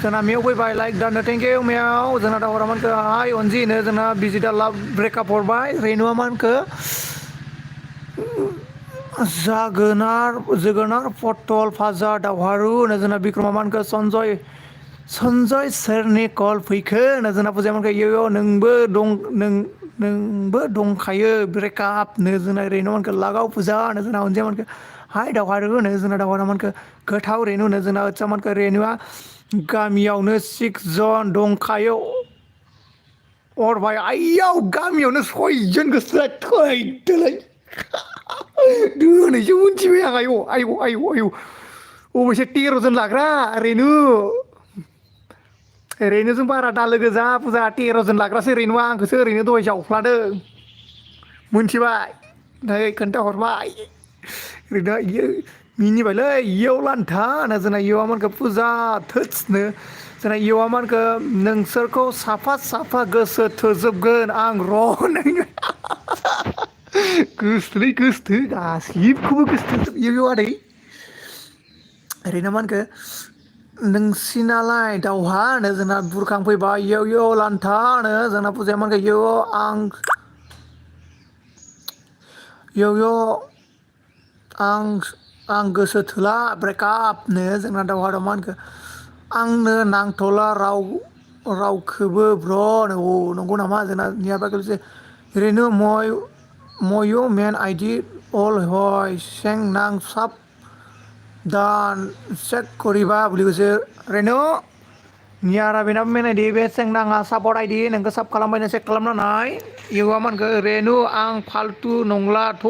जोंना मेव फैबाय लाइक दानो थेंक इउ मेव जोंना दावहारा मानखौ हाय अनजिनो जोंना बिजिदा लाभ ब्रेकआप हरबाय रेनुआ मानखौ जोगोनार पटल फाजा दावहारु होनो जोंना बिक्रमा मानखौ सनजय सोरनि कल फैखो होनो जोंना फुजाया मानखौ इयो नोंबो दंखायो ब्रेकआप नो जोंना रेनु मानखौ लागाव फुजा होनो जोंना अनजिया मानखौ हाय दावहारु होनो जोंना दावहारा मानखौ गोथाव रेनु होनो जोंना आदसा मानखौ रेनुआ गामियावनो 6 जन दंखायो हरबाय आइयाव गामियावनो 6 जन गोसोथोनाय थैदोलै दिनैसो मिथिबाय आं आयौ अबयसे 13 जन लाग्रा रेनुजों बारा दा लोगो जा फुजा 13 जन लाग्रासो रेनुआ आंखौसो ओरैनो दहाय जावफ्लादों मोनथिबाय नै खोन्थाहरबाय ओरैनो इयो मिनिबायलै इयाव लान्था होनो जोंना इयावा मानखौ फुजा थोत्सनो जोंना इयावा मानखौ नोंसोरखौ साफा गोसो थोजोबगोन आं र' होननानै गोसोथोलै गोसोथो गासिबखौबो गोसोथो इयाव आदै ओरैनो मा होनखो नोंसिनालाय दावहा होनो जोंना बुरखांफैबाय इयाव इयाव लान्था होनो जोंना फुजाया मानगोन इयाव आं आं गोसो थोला ब्रेकआपनो जोंना दावहा मा होनखो आंनो नांथ'ला रावखोबो ब्र' नंगौ नामा जोंना नियाबा ओरैनो मय मेन आइडि अल हय सें नां साब दान चेक करिबा বুলি কৈছে रेनु नियारा बेनाबो मेनायदि बे सेंनाङा सापर्ट आइदि नोंखौ साब खालामबायनो चेक खालामना नाय इउआ मानखो रेनु आं फाल्थु नंलाथ'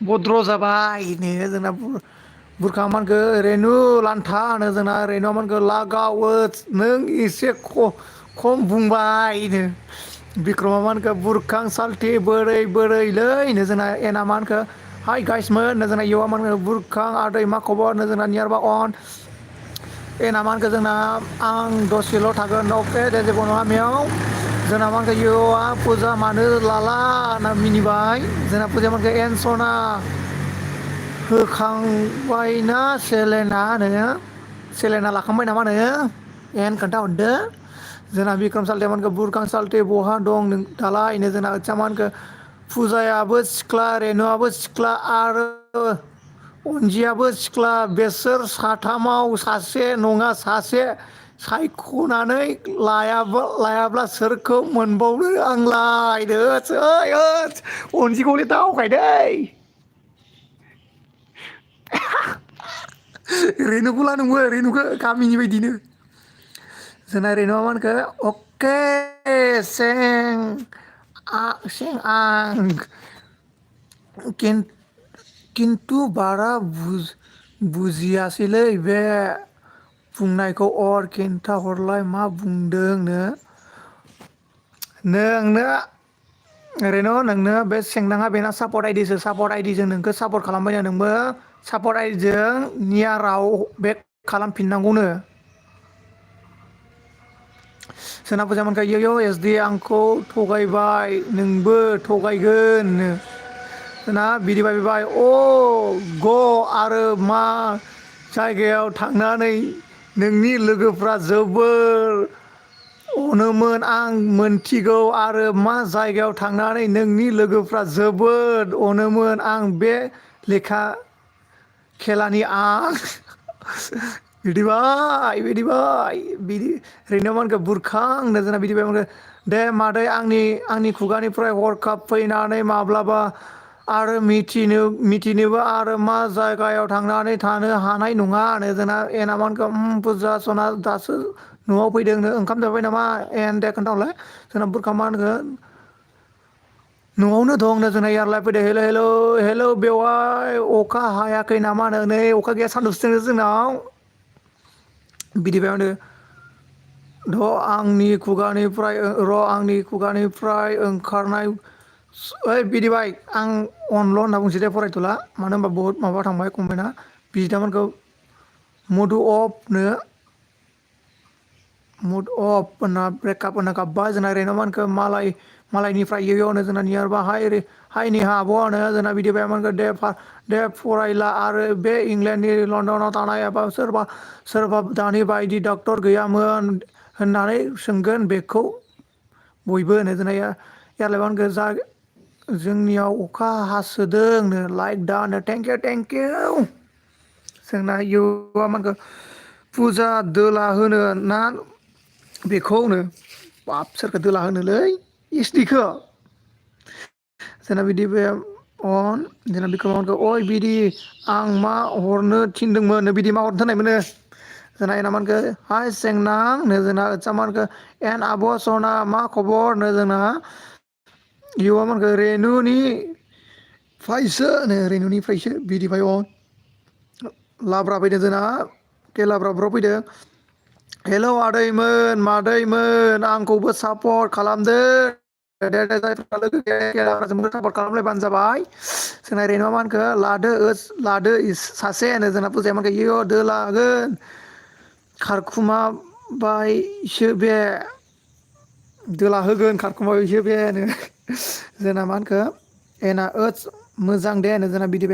भद्र जाबाय नो जोंना बुरखा मानखो रेनु लान्था होनो जोंना रेनुआ मानखो लागावो नों एसे खम बुंबायनो बिक्रमा मानखो बुरखां साल्थि बोरै बोरैलैनो जोंना एना मानखो हाय गाइसमोन जोंना इउआ मानखो बुरखां आदै मा खबर जोंना नियारबा अन एना मानखो जोंना आं दसेल' थागोन अके दे जेबो नङा मेयाव जोंना मानखो इउआ फुजा मानो लाला होनना मिनिबाय जोंना फुजा मानखो एनसना होखांबायना सेलेना लाखांबाय नामा नो एन खोन्थाहरदो जोंना बिक्रम साल्थेमानखो बुरखां साल्थे बहा दं नों दालाय नो जोंना चामानखो फुजायाबो सिख्ला रेनुआबो सिख्ला आरो अनजियाबो सिख्ला बेसोर साथामाव सासे नङा सासे सायख'नानै लायाब्ला सोरखौ मोनबावनो आंलाय अनजिखौ हले दावखायदै रेनुखौ ला नोंबो रेनुखौ गामिनि बायदिनो जोंना रेनुआ मा होनखो अके सें आं खिन्थु बारा बुजियासैलै बे बुंनायखौ खिन्थाहरलाय मा बुंदोंनो नोंनो ओरैनो नोंनो बे सेंनाङा बेना सापर्ट आइदिजों नोंखौ सापर्ट खालामबायनो नोंबो सापर्ट आइदिजों नियाराव बेक खालामफिननांगौनो सोना फुजामोनखा इयो एसडि आंखौ थगायबाय नोंबो थगायगोन ना बिदिबाय बिबाय ग आरो मा जायगायाव थांनानै नोंनि लोगोफ्रा जोबोर अनोमोन आं मोनथिगौ आरो मा जायगायाव थांनानै नोंनि लोगोफ्रा जोबोद अनोमोन आं बे लेखा खेलानि बिदि ओरैनो मा होनखो बुरखांनो जोंना बिदिबाय मा दे मादै आंनि खुगानिफ्राय हरखाब फैनानै माब्लाबा आरो मिथिनोबो आरो मा जायगायाव थांनानै थानो हानाय नङा जोंना एना मा होनखो फुजा सना दासो न'आव फैदोंनो ओंखाम जाबाय नामा एन दे खोन्थाहरलाय जोंना बुरखा मा होनखो न'आवनो दंनो जोंना यारलाय फैदो हेल' बेवहाय अखा हायाखै नामा नो नै अखा गैया सान्दुंसो दोङो जोंनाव बिदिबाय माथो आंनि खुगानिफ्राय ओंखारनाय ओइ बिदिबाय आं अनल' होनना बुंसै दे फरायथ'ला मानो होनबा बहुत माबा थांबाय कमेन्टआ बिदामोनखौ मधु अफनो मुड अफ होनना ब्रेकआप होनना गाबबाय जोंना रेनु मानखो मालायनिफ्राय इयोनो जोंना नियारबा हाय नेहा आब'आनो जोंना बिदिबाय मानखो दे फरायला आरो बे इंलेण्डनि लण्डनाव थानाय एबा सोरबा दानि बायदि डक्टर गैयामोन होननानै सोंगोन बेखौ बयबो होनो जोंना यारलाय मा होनखो जोंनियाव अखा हासोदोंनो लाइक दा होनो थेंकिउ जोंना इयुआ मानखो फुजा दोला होनो ना बेखौनो बाब सोरखौ दोला होनोलै इसनिखौ जोंना बिदि बे जोंना बिखौ अय बिदि आं मा हरनो थिनदोंमोन बिदि मा हरनो थोननाय मोनो जोंना एना मानखो हाय सेंनां नो जोंना मानखो एन आब' सना मा खबर नो जोंना इयुआ मानखो रेनुनिफ्रायसो बिदिबाय लाब्रा फैदों जोंना लाब्रा ब्र फैदों हेलौ आदैमोन मादैमोन आंखौबो सापर्ट खालामदो दे सापर्ट खालामलायबानो जाबाय जोंना रेनुआ मा होनखो लादो सासे होनो जोंना फुजाया मा होनखो इयो दोलागोन खारखुमाबायसो बे दोला होगोन खारखुमाबायसो बे होनो जोंना मा होनखो एना मोजां दे होनो जोंना बिदि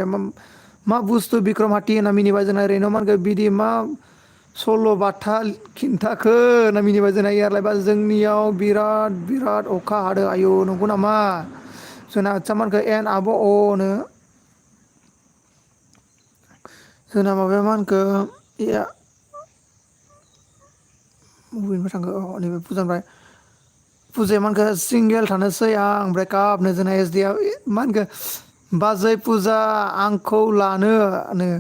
मा बुस्थु बिक्रम हाथि होनना मिनिबाय जोंना रेनुआ मा होनखो बिदि मा सल' बाथा खिन्थाखो होनना मिनिबाय जोंना एयारलाइबा जोंनियाव बिराद अखा हादों आयु नंगौ नामा जोंना आदसामानखो एन आब' अनो जोंना माबाया मा होनखो बबेनिफ्राय थांखो नैबे फुजानिफ्राय फुजाया मा होनखो सिंगेल थानोसै आं ब्रेकआपनो जोंना एस डि आ मा होनखो बाजै फुजा आंखौ लानोनो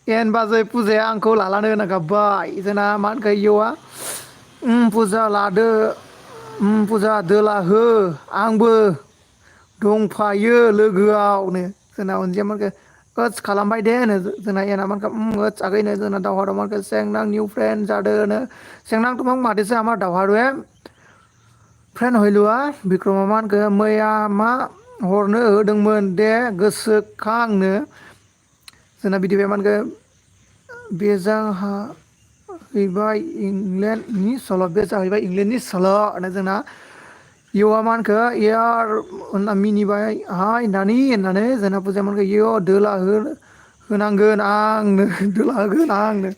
एन बाजै फुजाया आंखौ लालानो होनना गाबबाय जोंना मा होनखो इयवा फुजा लादो फुजा दोला हो आंबो दंफायो लोगोआवनो जोंना अनजिया मोनखो ओस खालामबाय दे होनो जोंना एना मानखो ओस आगैनो जोंना दावहाराव मानखो सेंनां निउ फ्रेन्ड जादोनो सेंनां तुमां माटिसे आमार दावहारुए फ्रेन्ड हयलुआ बिक्रमा मा होनखो मैया मा हरनो होदोंमोन दे गोसोखांनो जोंना बिदिबाय मा होनखो बेजाहा हैबाय इंलेण्डनि सल' बे जाहैबाय इंलेण्डनि सल' होनो जोंना इयवा मा होनखो इयार होनना मिनिबाय हाय नानि होननानै जोंना फुजाया मा होनखो इयाव दोला होनांगोन आंनो दोला होगोन आंनो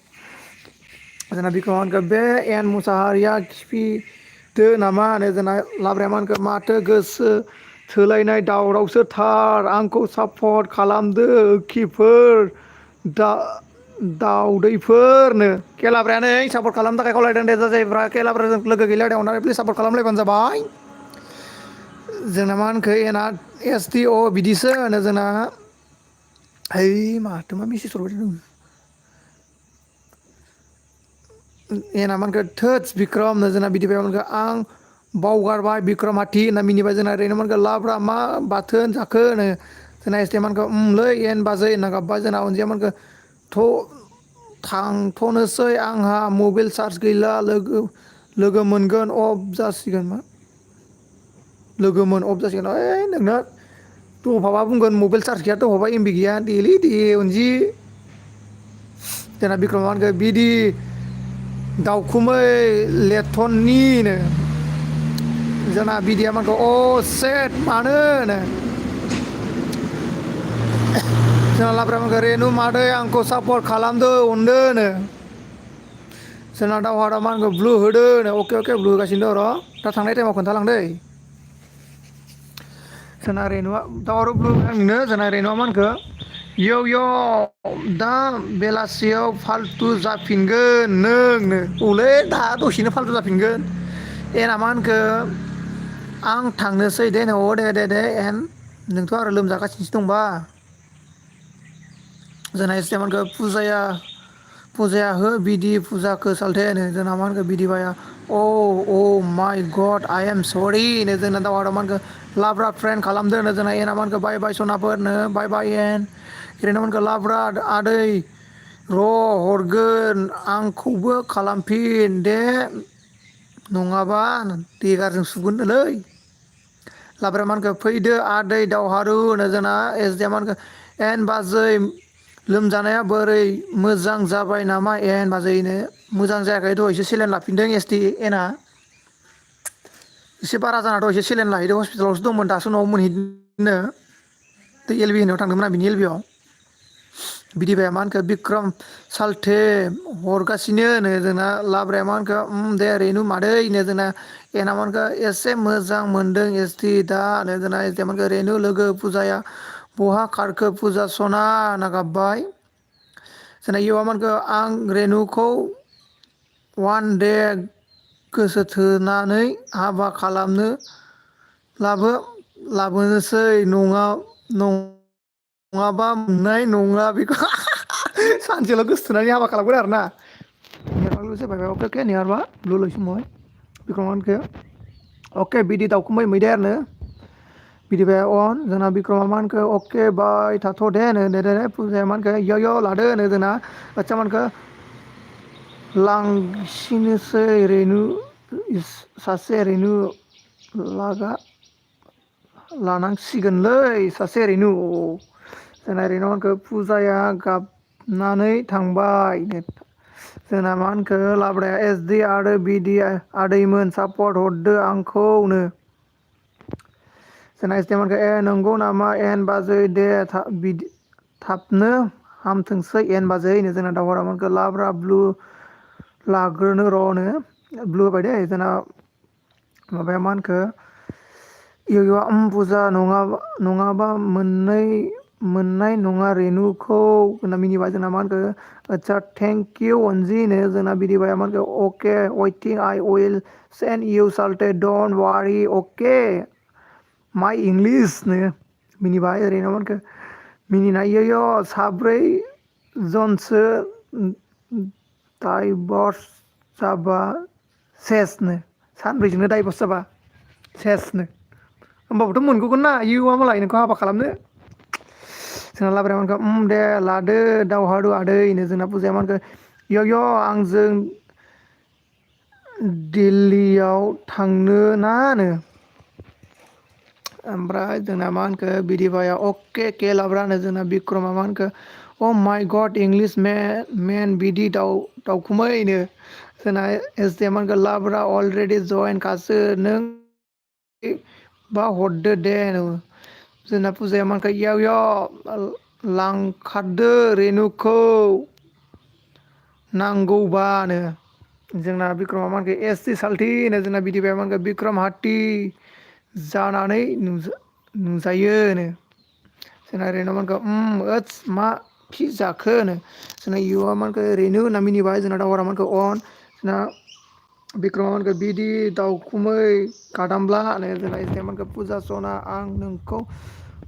जोंना बिखौ मा होनखो बे एन मुसाहारिया खिफिदो नामा होनो जोंना लाब्राया मा होनखो माथो गोसो थोलायनाय दावरावसो थार आंखौ सापर्ट खालामदो खिफोर दाउदैफोरनो खेलाब्रायानो सापर्ट खालामनो थाखाय खावलायदों दे जायफ्रा खेलाब्राजों लोगो गैलाया अननानै प्लिज सापर्ट खालामलायबानो जाबाय जोंना मा होनखो एना एस टि अ बिदिसो होनो जोंना है माथो मा मेसेज हरबाय थादों एना मा होनखो थोदस बिक्रमनो जोंना बिदिबाय मोनखो आं बावगारबाय बिक्रमाथि होनना मिनिबाय जोंना ओरैनो मोनखो लाब्रा मा बाथोन जाखो होनो जोंना एसटिएमखौ लै एन बाजै होनना गाबबाय जोंना अनजिया मोनखो थांथ'नोसै आंहा मबाइल चार्ज गैला लोगो मोनगोन अफ जासिगोन मा लोगोमोन अफ जासिगोन ओइ नोंना दफाबा बुंगोन मबाइल चार्ज गैया दफाबा एमबि गैया देलै दे अनजि जोंना बिक्रमा मा होनखो बिदि दाउखुमै लेथननिनो जोंना बिदिया माखौ अ सेट मानो होनो जोंना लाब्रा रेनु मादै आंखौ सापर्ट खालामदो अनदो नो जोंना दावहारा मा होनखो ब्लु होदो अके अके ब्लु होगासिनो दं र' दा थांनाय टाइमाव खोन्थालांदै जोंना रेनुआ दावहाराव ब्लु आंनो जोंना रेनुआ मा होनखो दा बेलासियाव फाल्थु जाफिनगोन नोंनो औलै दा दसेनो फाल्थु जाफिनगोन एना मा होनखो आं थांनोसै दे अ दे एन नोंथ' आरो लोमजागासिनोसो दंबा जोंना एसटिएमखौ फुजाया हो बिदि फुजाखौ सालथे होनो जोंना मा होनखो बिदिबाया अ माइ गड आइ एम सरि नो जोंना दावहाराव मा होनखो लाब्रा फ्रेन्ड खालामदो होनो जोंना एना मा होनखो बाय बाय सनाफोरनो बाय बाय एन ओरैनो मा होनखो लाब्रा आदै र' हरगोन आंखौबो खालामफिन दे नङाबा देगारजों सुगोननोलै लाब्राया मा होनखो फैदो आदै दावहारु होनो जोंना एस डि एम मा होनखो एन बाजै लोमजानाया बोरै मोजां जाबाय नामा एन बाजैनो मोजां जायाखै दहायसो सेलेन लाफिनदों एस टि एनआ एसे बारा जाना दं एसे सेलेन लाहैदों हस्पिटालावसो दंमोन दासो न'आव मोनहैदोंनो एल बि होनायाव थांदोंमोन आं बिनि एल बि आव बिदिबाया मा होनखो बिक्रम सालथे हरगासिनो नो जोंना लाब्राया मा होनखो दे रेनु मादैनो जोंना एना मा होनखो एसे मोजां मोनदों एसटि दा जोंना एसटिएमखौ रेनु लोगो फुजाया बहा खारखो फुजा सना होनना गाबबाय जोंना इयवा मा होनखो आं रेनुखौ वान दे गोसो थोनानै हाबा खालामनो लाबोनोसै नङाबा मोननाय नङा बेखौ सानसेल' गोसोथोनानै हाबा खालामगोन आरोना अके बिदि दाउखुमै मैदेरनो बिदिबाय अन जोंना बिक्रमा मा होनखो अके बाय थाथ' दे दे फुजाया मा होनखो इय लादो होनो जोंना आदसा मा होनखो लांसिनोसै रेनु सासे रेनु लागा लानांसिगोनलै सासे रेनु जोंना रेनुआ मा होनखो फुजाया गाबनानै थांबाय जोंना मा होनखो लाब्राया एस डि आरो बिदि आदैमोन सापर्ट हरदो आंखौनो जोंना एसटिएम ए नंगौ नामा एन बाजै दे बिदि थाबनो हामथोंसै एन बाजैनो जोंना दावहरामोनखो लाब्रा ब्लु लाग्रोनो र'नो ब्लु होबाय दे जोंना माबाया मा होनखो इउआ बुजा नङाबा मोननाय नङा रेनुखौ होनना मिनिबाय जोंना मा होनखो आदसा थेंक इउ अनजिनो जोंना बिदिबाय मा होनखो okay waiting I will send you salute don't worry okay my इंलिसनो मिनिबाय ओरैनो मा होनखो मिनिनायो साब्रै जनसो डाइभर्स जाबा सेसनो सानब्रैजोंनो डाइभर्स जाबा सेसनो होमबाबोथ' मोनगौगोन ना इयुआ मालाय नोंखौ हाबा खालामनो जोंना लाब्राया मा होनखो दे लादो दावहारु आदैनो जोंना फुजाया मा होनखो य आंजों दिल्लीयाव थांनो नानो ओमफ्राय जोंना मा होनखो बिदिबाया अके के लाब्रानो जोंना बिक्रमा मा होनखो अ माइ गड इंलिस मेन बिदि दाउखुमैनो जोंना एस डि मा होनखो लाब्रा अलरेडि जयेन खासो नों बा हरदो दे जोंना फुजाया मा होनखो लांखारदो रेनुखौ नांगौबानो जोंना बिक्रमा मा होनखो एस टि साल्थिनो जोंना बिदिबाया मा होनखो बिक्रम हात्ति जानानै नुजायोनो जोंना ओरैनो मा होनखो ओत्स मा खि जाखो होनो जोंना इयुआ मा होनखो ओरैनो होनना मिनिबाय जोंना दावहारा मा होनखो अन जोंना बिक्रमा मा होनखो बिदि दाउखुमै गादामब्ला होनो जोंना एसे मा होनखो फुजा सना आं नोंखौ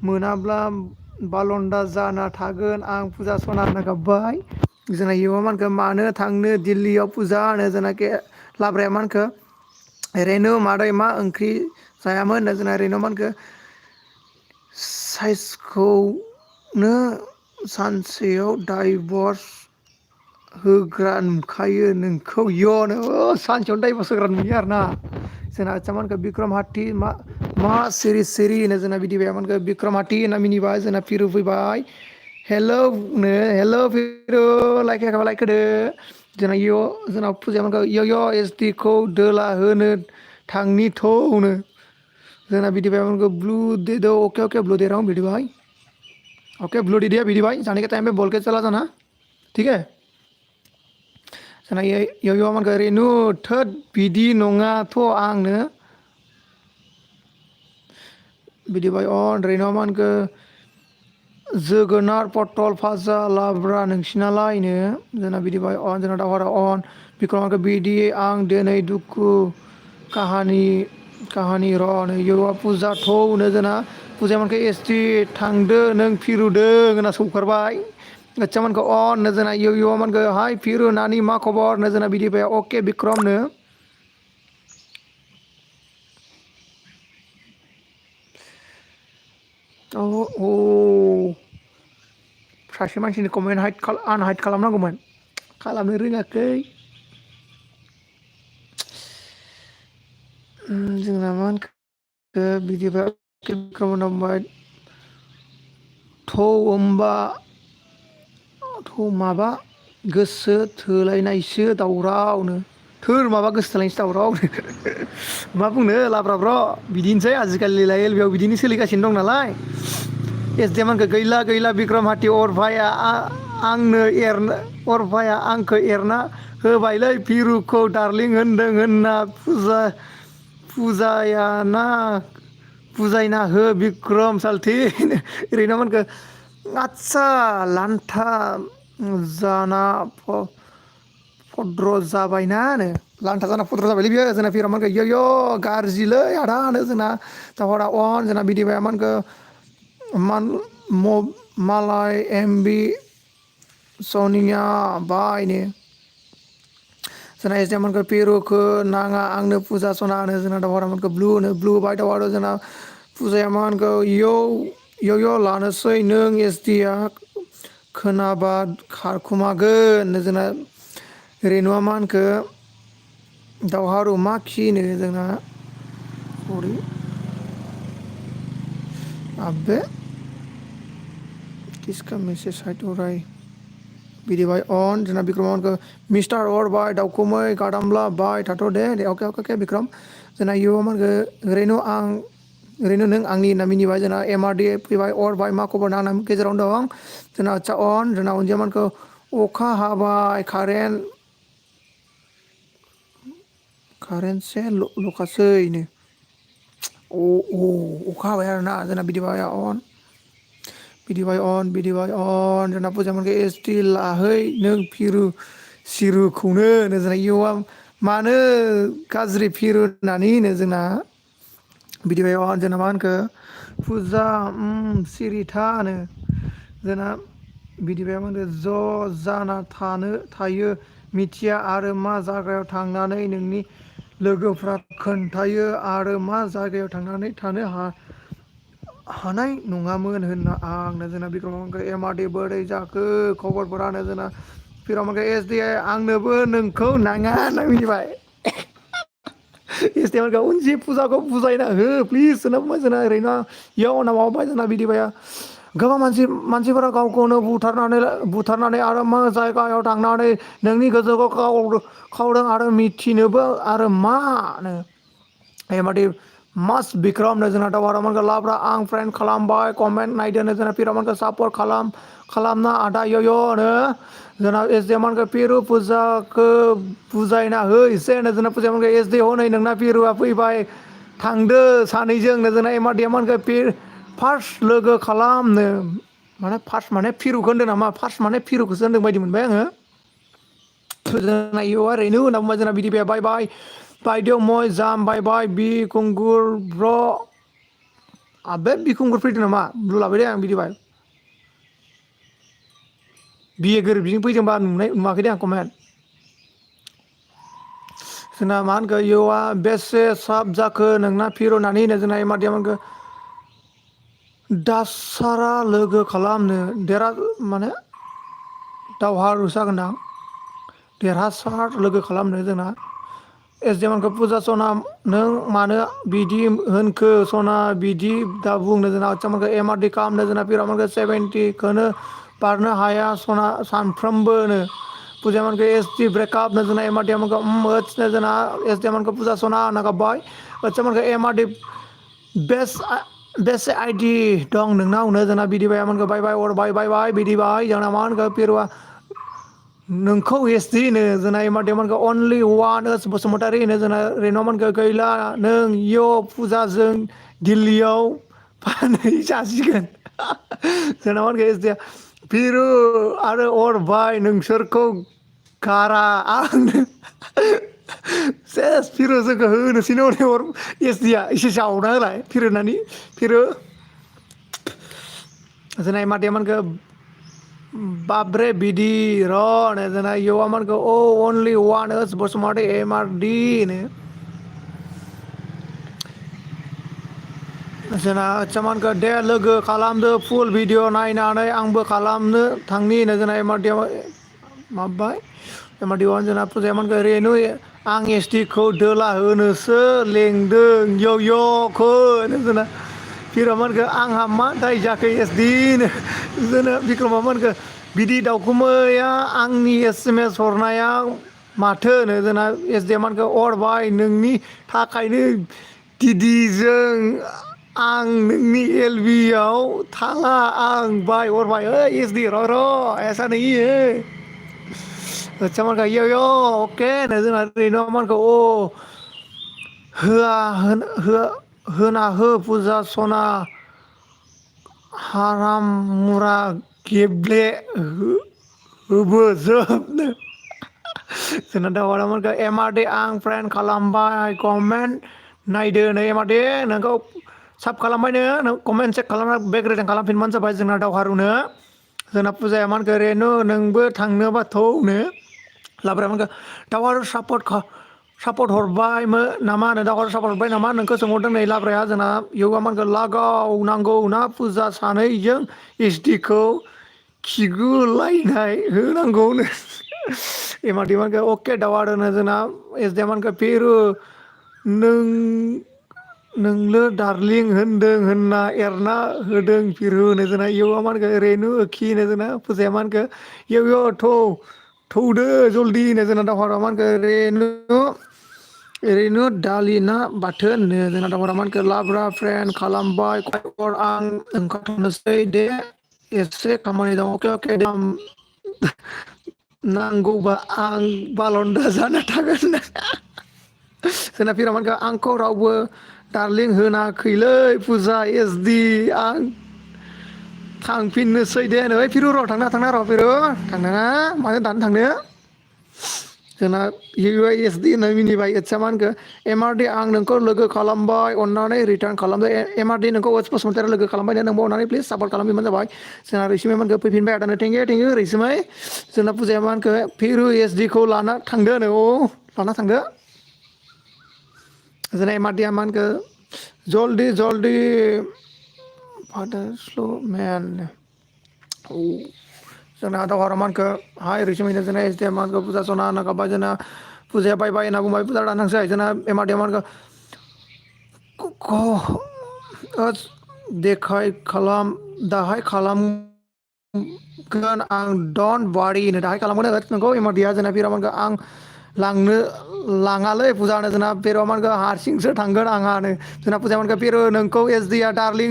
मोनाब्ला बालन्दा जाना थागोन आं फुजा सना होनना गाबबाय जोंना इयुआ मा होनखो मानो थांनो दिल्लीयाव फुजा होनो जोंना लाब्राया मा होनखो रेनु मादै मा ओंख्रि जायामोन होनो जोंना रेनु मा होनखो साइसखौनो सानसेयाव डाइभर्स होग्रा नुखायो नोंखौ य'नो सानसेयावनो डाइभर्स होग्रा नुयो आरो ना जोंना आदसा मा होनखो बिक्रम हात्ति मा सिरि सिरि होनो जोंना बिदिबाया मा होनखो बिक्रम हात्ति होनना मिनिबाय जोंना फिरु फैबाय हेलौ फिरु लाइक होयाखैबा लाइक होदो जोंना जोंना फुजाया मा होनखो य एस डि खौ दोला होनो थांनि थौनो जोंना बिदिबाय मा होनखो ब्लू दे दो ओके ब्लू दे रहा हूँ भिडी भाई ओके ब्लू दे दिया भिडी भाई जाने के टाइम पे बोल के चला जाना ठीक है जोंना मा होनखो रेनु थोद बिदि नङाथ' आंनो बिदिबाय रेनुआ मा होनखो जोगोनार पटल फाजा लाब्रा नोंसिनालायनो जोंना बिदिबाय जोंना दावहारा बिक्रमाखौ बिदि आं दिनै दुखु काहानि र'नो इउआ फुजा थौनो जोंना फुजाया मोनखो एसटि थांदो नों फिरुदों होनना सौखारबाय आदसा मोनखो नो जोंना इउआ मोनखो हाय फिरु नानि मा खबर नो जोंना बिदिबाय अके बिक्रमनो सासे मानसिनि कमेन्ट आनहाइद खालामनांगौमोन खालामनो रोङाखै जोंना मा होनखो बिदिबा नांबाय थौ होमबा माबा गोसो थोलायनायसो दावरावनो थोर माबा गोसो थोलायनायसो दावरावनो मा बुंनो लाब्राब्र' बिदिनोसै आजिखालि लाइल बेयाव बिदिनो सोलिगासिनो दं नालाय एसडिएमखौ गैला बिक्रम हात्ति अरफाया आंखौ एरना होबायलै फिरुखौ डार्लिं होनदों होनना बुजायना हो बिक्रम साल्थि ओरैनो मोनखो आदसा लान्था जाना फद्र जाबायनानो लान्था जाना फद्र जाबायलै बियो जोंना फिरा मा होनखो गाज्रिलै आदानो जोंना दावहारा जोंना बिदिबाया मा होनखो मालाय एमबि सनिया बायनो जोंना एसडिएमखौ पिरुखौ नाङा आंनो फुजा सना होनो जोंना दावहारामोनखौ ब्लु बाय दावहारा जोंना फुजाया मा होनखो लानोसै नों एसडिया खोनाबा खारखुमागोन जोंना रेनुआ मा होनखो दावहारु मा खिनो जोंना आबे किसका मेसेज हाइट हो रहा है बिदिबाय जोंना बिक्रम मिस्टार बाय दाउखुमै गादामब्ला बाय थाथ' दे अके बिक्रम जोंना इउ मा होनखो रेनु आं ओरैनो नों आंनि होनना मिनिबाय जोंना MRD फैबाय अरबाय मा खबर ना आंना गेजेरावनो दं जोंना आदसा अन जोंना अनजिया मानखौ अखा हाबाय कारेन्ट से लखासैनो अखा हाबाय आरोना जोंना बिदिबाय अन जोंना फुजामोनखौ SD लाहै नों फिरु सिरुखौनो होनो जोंना इउआ मानो गाज्रि फिरु होननानै होनो जोंना बिदिबाय जोंना मा होनखो फुजा सिरिथा होनो जोंना बिदिबाय मा होनो ज' जाना थायो मिथिया आरो मा जायगायाव थांनानै नोंनि लोगोफ्रा खोन्थायो आरो मा जायगायाव थांनानै थानो हानाय नङामोन होनना आंनो जोंना बिक्रमखौ MRD बोरै जाखो खबरफोरानो जोंना बिक्रमखौ SD आंनोबो नोंखौ नाङा होनना मिथिबाय इस्टेमालखौ उनजि फुजाखौ बुजायना हो प्लिज जोंना बुंबाय जोंना ओरैनो इयाव उनाव माबाबाय जोंना बिदिबाया गोबां मानसिफोरा गावखौनो बुथारनानै आरो मा जायगायाव थांनानै नोंनि गोसोखौ खावदों आरो मिथिनोबो आरो मानो MRD मास बिक्रमनो जोंना दावरावमोनखौ लाब्रा आं फ्रेन्ड खालामबाय कमेन्ट नायदोनो जोंना पिरामोनखौ सापर्ट खालामना आदा य'नो जोंना एसडिएमखौ पिरु फुजाखौ बुजायना हो एसे होनो जोंना फुजामोनखौ SD हनै नोंना पिरुआ फैबाय थांदो सानैजोंनो जोंना MRDमोनखौ फार्स्ट लोगो खालामनो माने फार्स्ट माने फिरुखौ होनदों नामा फार्स्ट माने फिरुखौसो होनदों बायदि मोनबाय आङो जोंना इयाव ओरैनो होनना बुंबाय जोंना बिदि बाय बायदेव मय जाम बाय बिखुंगुर ब्र' आबे बिखुंगुर फैदों नामा ब्लु लाबाय दे आं बिदिबाय बिए गोरोबदिजों फैदोंबा नुवाखै दे आं कमेन्ट जोंना मा होनखो इउआ बेसे साब जाखो नोंना फिर होननानै होनो जोंना MRDमोनखौ दासारा लोगो खालामनो माने दावहारु जागोनदां देरहासार लोगो खालामनो जोंना एसडिएमखौ फुजा सना नों मानो बिदि होनखो सना बिदि दा बुंनो जोंना आदसामोनखौ MRD खालामनो जोंना पिरामोनखौ 70खौनो बारनो हाया सना सानफ्रोमबोनो फुजामोनखौ SD ब्रेकआपनो जोंना MRDमोनखौ जोंना एसडिएमखौ फुजा सना होनना गाबबाय आदसामोनखौ MRD बेस्ट आइडि दं नोंनावनो जोंना बिदिबायमोनखौ बाय बिदिबाय जोंना मा होनखो पिरुआ नोंखौ SD होनो जोंना MRDमोनखौ अनलि वान बसुमतारी होनो जोंना रेन'मोनखौ गैला नों फुजाजों दिल्लीयाव फानै जासिगोन जोंना मा होनखो SD पिरु आरो अरबाय नोंसोरखौ गारा आंनो सेस फिरु जोंखौ होनोसैनो SDआ एसे जावना होलाय फिरु जोंना MRDमोनखौ बाब्रे बिदि र' जोंना इउआमोनखौ अनलि वान बसुमतारी MRD नो जोंना आदसामानखौ दे लोगो खालामदो फुल भिडिअ नायनानै आंबो खालामनो थांनि होनो जोंना MRDआव माबाय MRDआव जोंना फुजायामोनखौ रेनु आं SDखौ दोला होनोसो लेंदों य'खौ होनो जोंना बिक्रमोनखौ आंहा मा दाय जाखो SD नो जोंना बिक्रममोनखौ बिदि दाउखुमैया आंनि SMS हरनाया माथो होनो जोंना SDमोनखौ अरबाय नोंनि थाखायनो दिदिजों आं नोंनि LBआव थाङा आं हरबाय SD र' ऐसा नहीं है आदसामानखौ अके होनो जोंना रेनुआमोनखौ होना हो फुजा सना हाराम मुरा गेब्ले होबोजोबनो जोंना दावरावमोनखौ MRD आं फ्रेन्ड खालामबाय कमेन्ट नायदो नै MRD नोंखौ साब खालामबायनो नों कमेन्ट चेक खालामना बेक रेटिं खालामफिनबानो जाबाय जोंना दावहारुनो जोंना फुजाया मानखौ रेनु नोंबो थांनोबा थौनो लाब्रामोनखौ दावहारु सापर्ट हरबायमोन नामा होनो दावहारु सापर्ट हरबाय नामा नोंखौ सोंहरदों नै लाब्राया जोंना इउआमोनखौ लागाव नांगौ ना फुजा सानैजों SDखौ खिगुलायनाय होनांगौनो MRDमोनखौ अके दावहारुनो जोंना SDमोनखौ फिरु नोंलो दार्लिं होनदों होनना एरना होदों फिरु होनो जोंना इउआमोनखौ रेनु खि होनो जोंना फुजायामोनखौ थौदो जल्दि होनो जोंना दावहारुमोनखौ रेनु ओरैनो दालि ना बाथोन जोंना दावरा मानखो लाब्रा फ्रेन्ड खालामबाय आं ओंखारथ'नोसै दे एसे खामानि दं अके नांगौबा आं बालन्दा जाना थागोन जोंना फिरामानखो आंखौ रावबो दारलिं होनाखैलै फुजा एसडि आं थांफिननोसै दे नै फिरु र' थांना र' फिरु थांनाङा मानो दानो थांनो जोंना इउ आइ एस डि होनना मिनिबाय एदसा मा होनखो एमआरडि आं नोंखौ लोगो खालामबाय अननानै रिटार्न खालामदो एमआरडि नोंखौ वेस्ट बसुमतारी लोगो खालामबाय दे नोंबो अननानै प्लिज सापर्ट खालामफिनबानो जाबाय जोंना रैसुमै मानखो फैफिनबाय आदानो थेंकिउ रैसुमै जोंना फुजाया मा होनखो फिरु एस डि खौ लाना थांदो नो लाना थांदो जोंना एमआरडिया मा होनखो जल्दि फादार स्ल' मेन औ जोंना दावहारा मानखो हाय रैसुमैनो जोंना एस डि एम मानखो फुजा सना होनना गाबबाय जोंना फुजाया बाय होनना बुंबाय फुजा दानथांसै जोंना एमआरडिया मानखो देखाय खालाम दाहाय खालाम गोन आं डन्ट वारि दाहाय खालामगोन नोंखौ एमआरडिया जोंना फिरामानखो आं लांनो लाङालै फुजा होनो जोंना फिरमानखो हारसिंसो थांगोन आंहानो जोंना फुजाया फिरु नोंखौ एसडि आ दार्लिं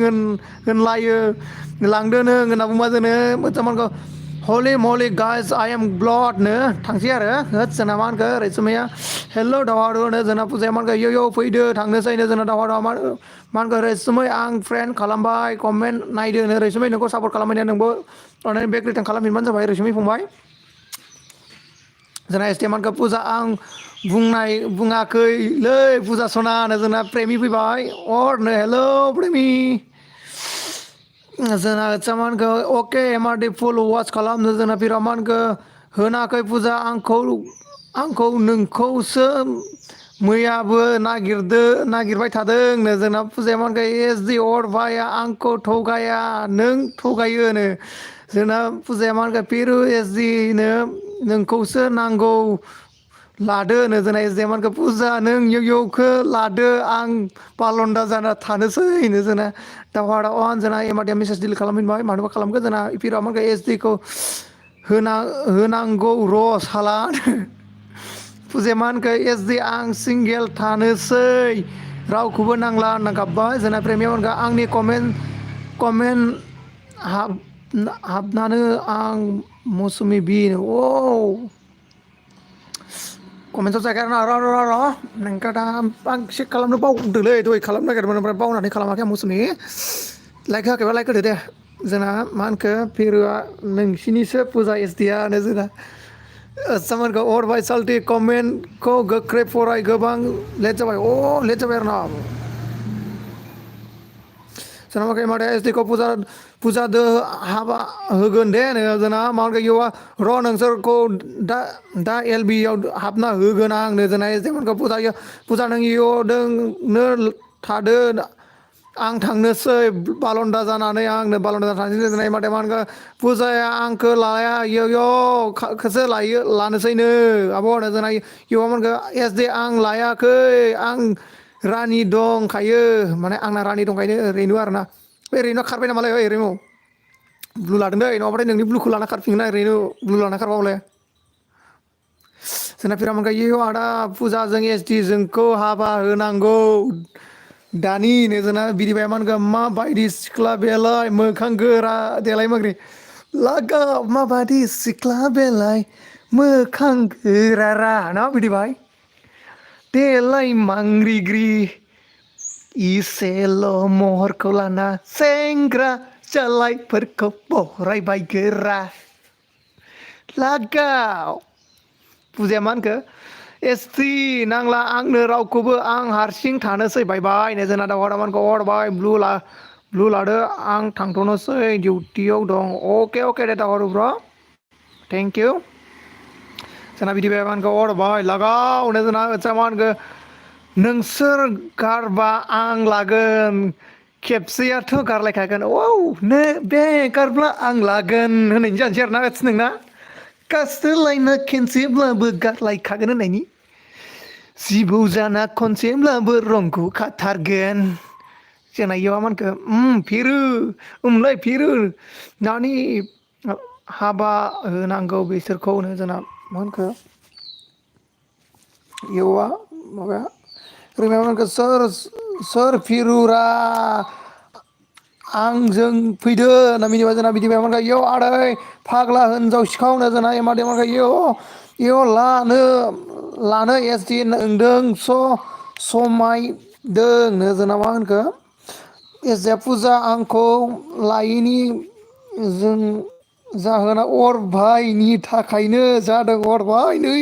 होनलायो लांदो नों होनना बुंबा जोंनो मोजांखौ हलि मलि गाइस आइ एम ब्लड नो थांसै आरो होद जोंना मा होनखो रैसुमैया हेल' दावहारु होनो जोंना फुजाया मा होनखो इयौ फैदो थांनोसैनो जोंना दावहारुआ मा होनखो रैसुमै आं फ्रेन्ड खालामबाय कमेन्ट नायदो रैसुमै नोंखौ सापर्ट खालामबाय नोंबो अननानै बेग रिटार्न खालामफिनबानो जाबाय रैसुमै फंबाय जोंना एसटिएमखौ फुजा आं बुङाखैलै फुजा सना होनो जोंना प्रेमि फैबाय अरनो हेलौ प्रेमि जोंना आदसामानखौ अके एमआरडि फुल वास खालामनो जोंना फिरामानखौ होनाखै फुजा आंखौ नोंखौसो मैयाबो नागिरबाय थादोंनो जोंना फुजाया मानखो एसडि अर भाइया आंखौ थगाया नों थगायोनो जोंना फुजाया मा होनखो पिरु एसडिनो नोंखौसो नांगौ लादो होनो जोंना एसडिएम मानखो फुजा नों यौखौ लादो आं बालन्दा जाना थानोसै होनो जोंना दावहारा अन जोंना एमआरडिया मेसेज डिलिट खालामफिनबाय मानोबा खालामगोन जोंना इपिरा मानखो एसडिखौ होनांगौ र' साला फुजाया मा होनखो एसडि आं सिंगेल थानोसै रावखौबो नांला होनना गाबबाय जोंना प्रेमिया होनखो आंनि कमेन्ट हाबनानो आं मौसुमि बिन कमेन्टआव जायगा र' नोंखौ दा आं चेक खालामनो बावदोलै दहाय खालामनो नागिरदोंमोन ओमफ्राय बावनानै खालामाखै आं मौसुमि लाइक होआखैबा लाइक होदो दे जोंना मा होनखो फिरुआ नोंसिनिसो फुजा एसडिया होनो जोंना सामारखौ अरबाय साल्टि कमेन्टखौ गोख्रै फराय गोबां लेट जाबाय लेट जाबाय आरो ना जोंना एमआरडिया एसडिखौ फुजादो हाबा होगोन दे जोंना माबाखौ इयुआ र' नोंसोरखौ दा एलबिआव हाबना होगोन आंनो जोंना एसडिएमखौ फुजा नों इयुआवनो थादो आं थांनोसै बालन्दा जानानै आंनो बालन्दा जानानै थांसै जोंना एमआरडिया मा होनखो फुजाया आंखौ लाया खौसो लानोसैनो आब' होनो जोंना इयुआ मोनखो एसडि आं लायाखै आं रानि दंखायो माने आंना रानि दंखायनो रेनु आरो ना बे रेनुआ खारबाय नामालाय ओइ रेनु ब्लु लादों दै नङाबाथाय नोंनि ब्लुखौ लाना खारफिनगोन आं रेनु ब्लु लाना खारबा हले जोंना फिरामोनखो इयो आदा फुजाजों एसडि जोंखौ हाबा होनांगौ दानिनो जोंना बिदिबाय मा होनगोन माबायदि सिख्ला बेलाय मोखां गोरा देलाय माग्रि लागाव माबादि सिख्ला बेलाय मोखां गोरारा ना बिदिबाय देलाय मांग्रिग्रि इसेल' महरखौ लाना सेंग्रा जालायफोरखौ बरायबाय गोरा लागाव फुजाया मा होनखो एसटि नांला आंनो रावखौबो आं हारसिं थानोसै बायबाय जोंना दावहारामानखौ हरबाय ब्लु लादो आं थांथ'नोसै डिउटियाव दं अके दे दावहारु ब्र' थेंकिउ जोंना बिदि मानखौ हरबाय लागावनो जोंना आदसा मा होनखो नोंसोर गारबा आं लागोन खेबसेयाथ' गारलायखागोन बे गारब्ला आं लागोन होननायनि जानोसै आरोना नोंना गास्रोलायना खेनसेब्लाबो गारलायखागोन होननायनि जिबौ जाना खनसेब्लाबो रंखौ खाथारगोन जोंना इयाव मानखो फिरु दानि हाबा होनांगौ बिसोरखौनो जोंना मा होनखो इउआ माबाया प्रेमियामोनखो सोर फिरुरा आंजों फैदो होनना मिनिबाय जोंना बिदिबाय मानखा इयाव आदै फाग्ला हिनजाव सिखावनो जोंना एमादे मानखा इयाव लानो एस टि नोंदों समायदोंनो जोंना मा होनखो एसे फुजा आंखौ लायैनि जों जाहोना अर भाइनि थाखायनो जादों अर भाइ नै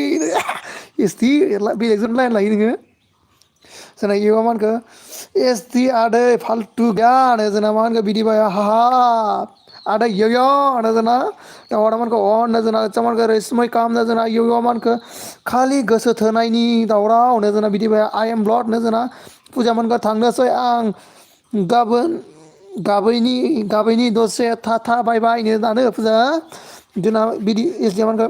एसटि बेलेगजों लाइन लायो नोङो जोंना इयाव मा होनखो एस टि आदै फाल्थु गैया जोंना मा होनखो बिदिबाय हाब आदै इयो होनो जोंना दावराव मानखो अ होनो जोंना मानखो रैसुमै खालामनो जोंना इयो मानखो खालि गोसो थोनायनि दावराव होनो जोंना बिदिबाय आइ एम ब्लड होनो जोंना फुजा मोनखो थांनोसै आं गाबैनि दसे था बाय बायनो दानो फुजा जोंना बिदि एस मानखो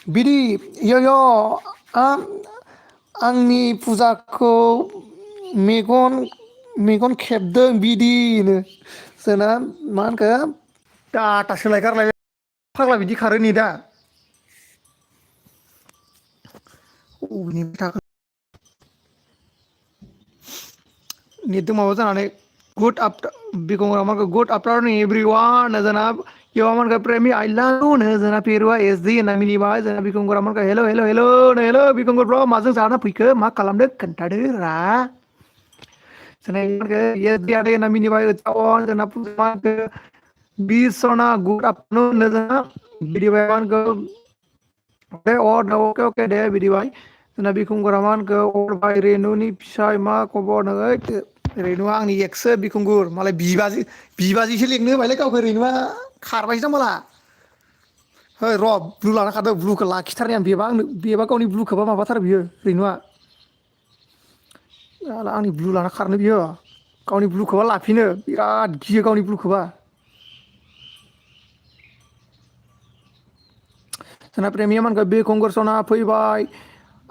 बिदि इयो आंनि फुजाखौ मेगन खेबदों बिदिनो जोंना मा होनखो डाटा सोलाय गारलायबाय फाग्ला बिदि खारो नै दा अबेनिफ्राय थाखो नेटदों माबा जानानै गुड आफ्टार बिखंगा मानखो गुड आफ्टारनुन एभ्रिवान जोंना इयाव मानखो प्रेमि आइ लाभ इउ नो जोंना पेरुवा एस डि होनना मिनिबाय जोंना बिखंगुरा मानखो हेल' हेल' बिखंगुर ब्र माजों जाना फैखो मा खालामदो खोन्थादो रा जोंना मिनिबाय जोंना बिस सना गुड आफ्टारनुन जोंना बिदिबाय मानखो दे अके अके दे बिदिबाय जोंना बिखुंगुरा मा होनखो अर रेनुनि फिसाय मा खबर नो रेनुआ आंनि एक्ससो बिखुंगुर मालाय बिबाजैसो लिंनो होबायलै गावखौ रेनुआ खारबायसो दां माला है र' ब्लु लाना खारदों ब्लुखौ लाखिथारनि आं बेबा गावनि ब्लुखौबा माबाथारो बियो रेनुआ आंनि ब्लु लाना खारनो बियो गावनि ब्लुखौबा लाफिनो बिराद गियो गावनि ब्लुखौबा जोंना प्रेमिया मानखो बिखंगुर सना फैबाय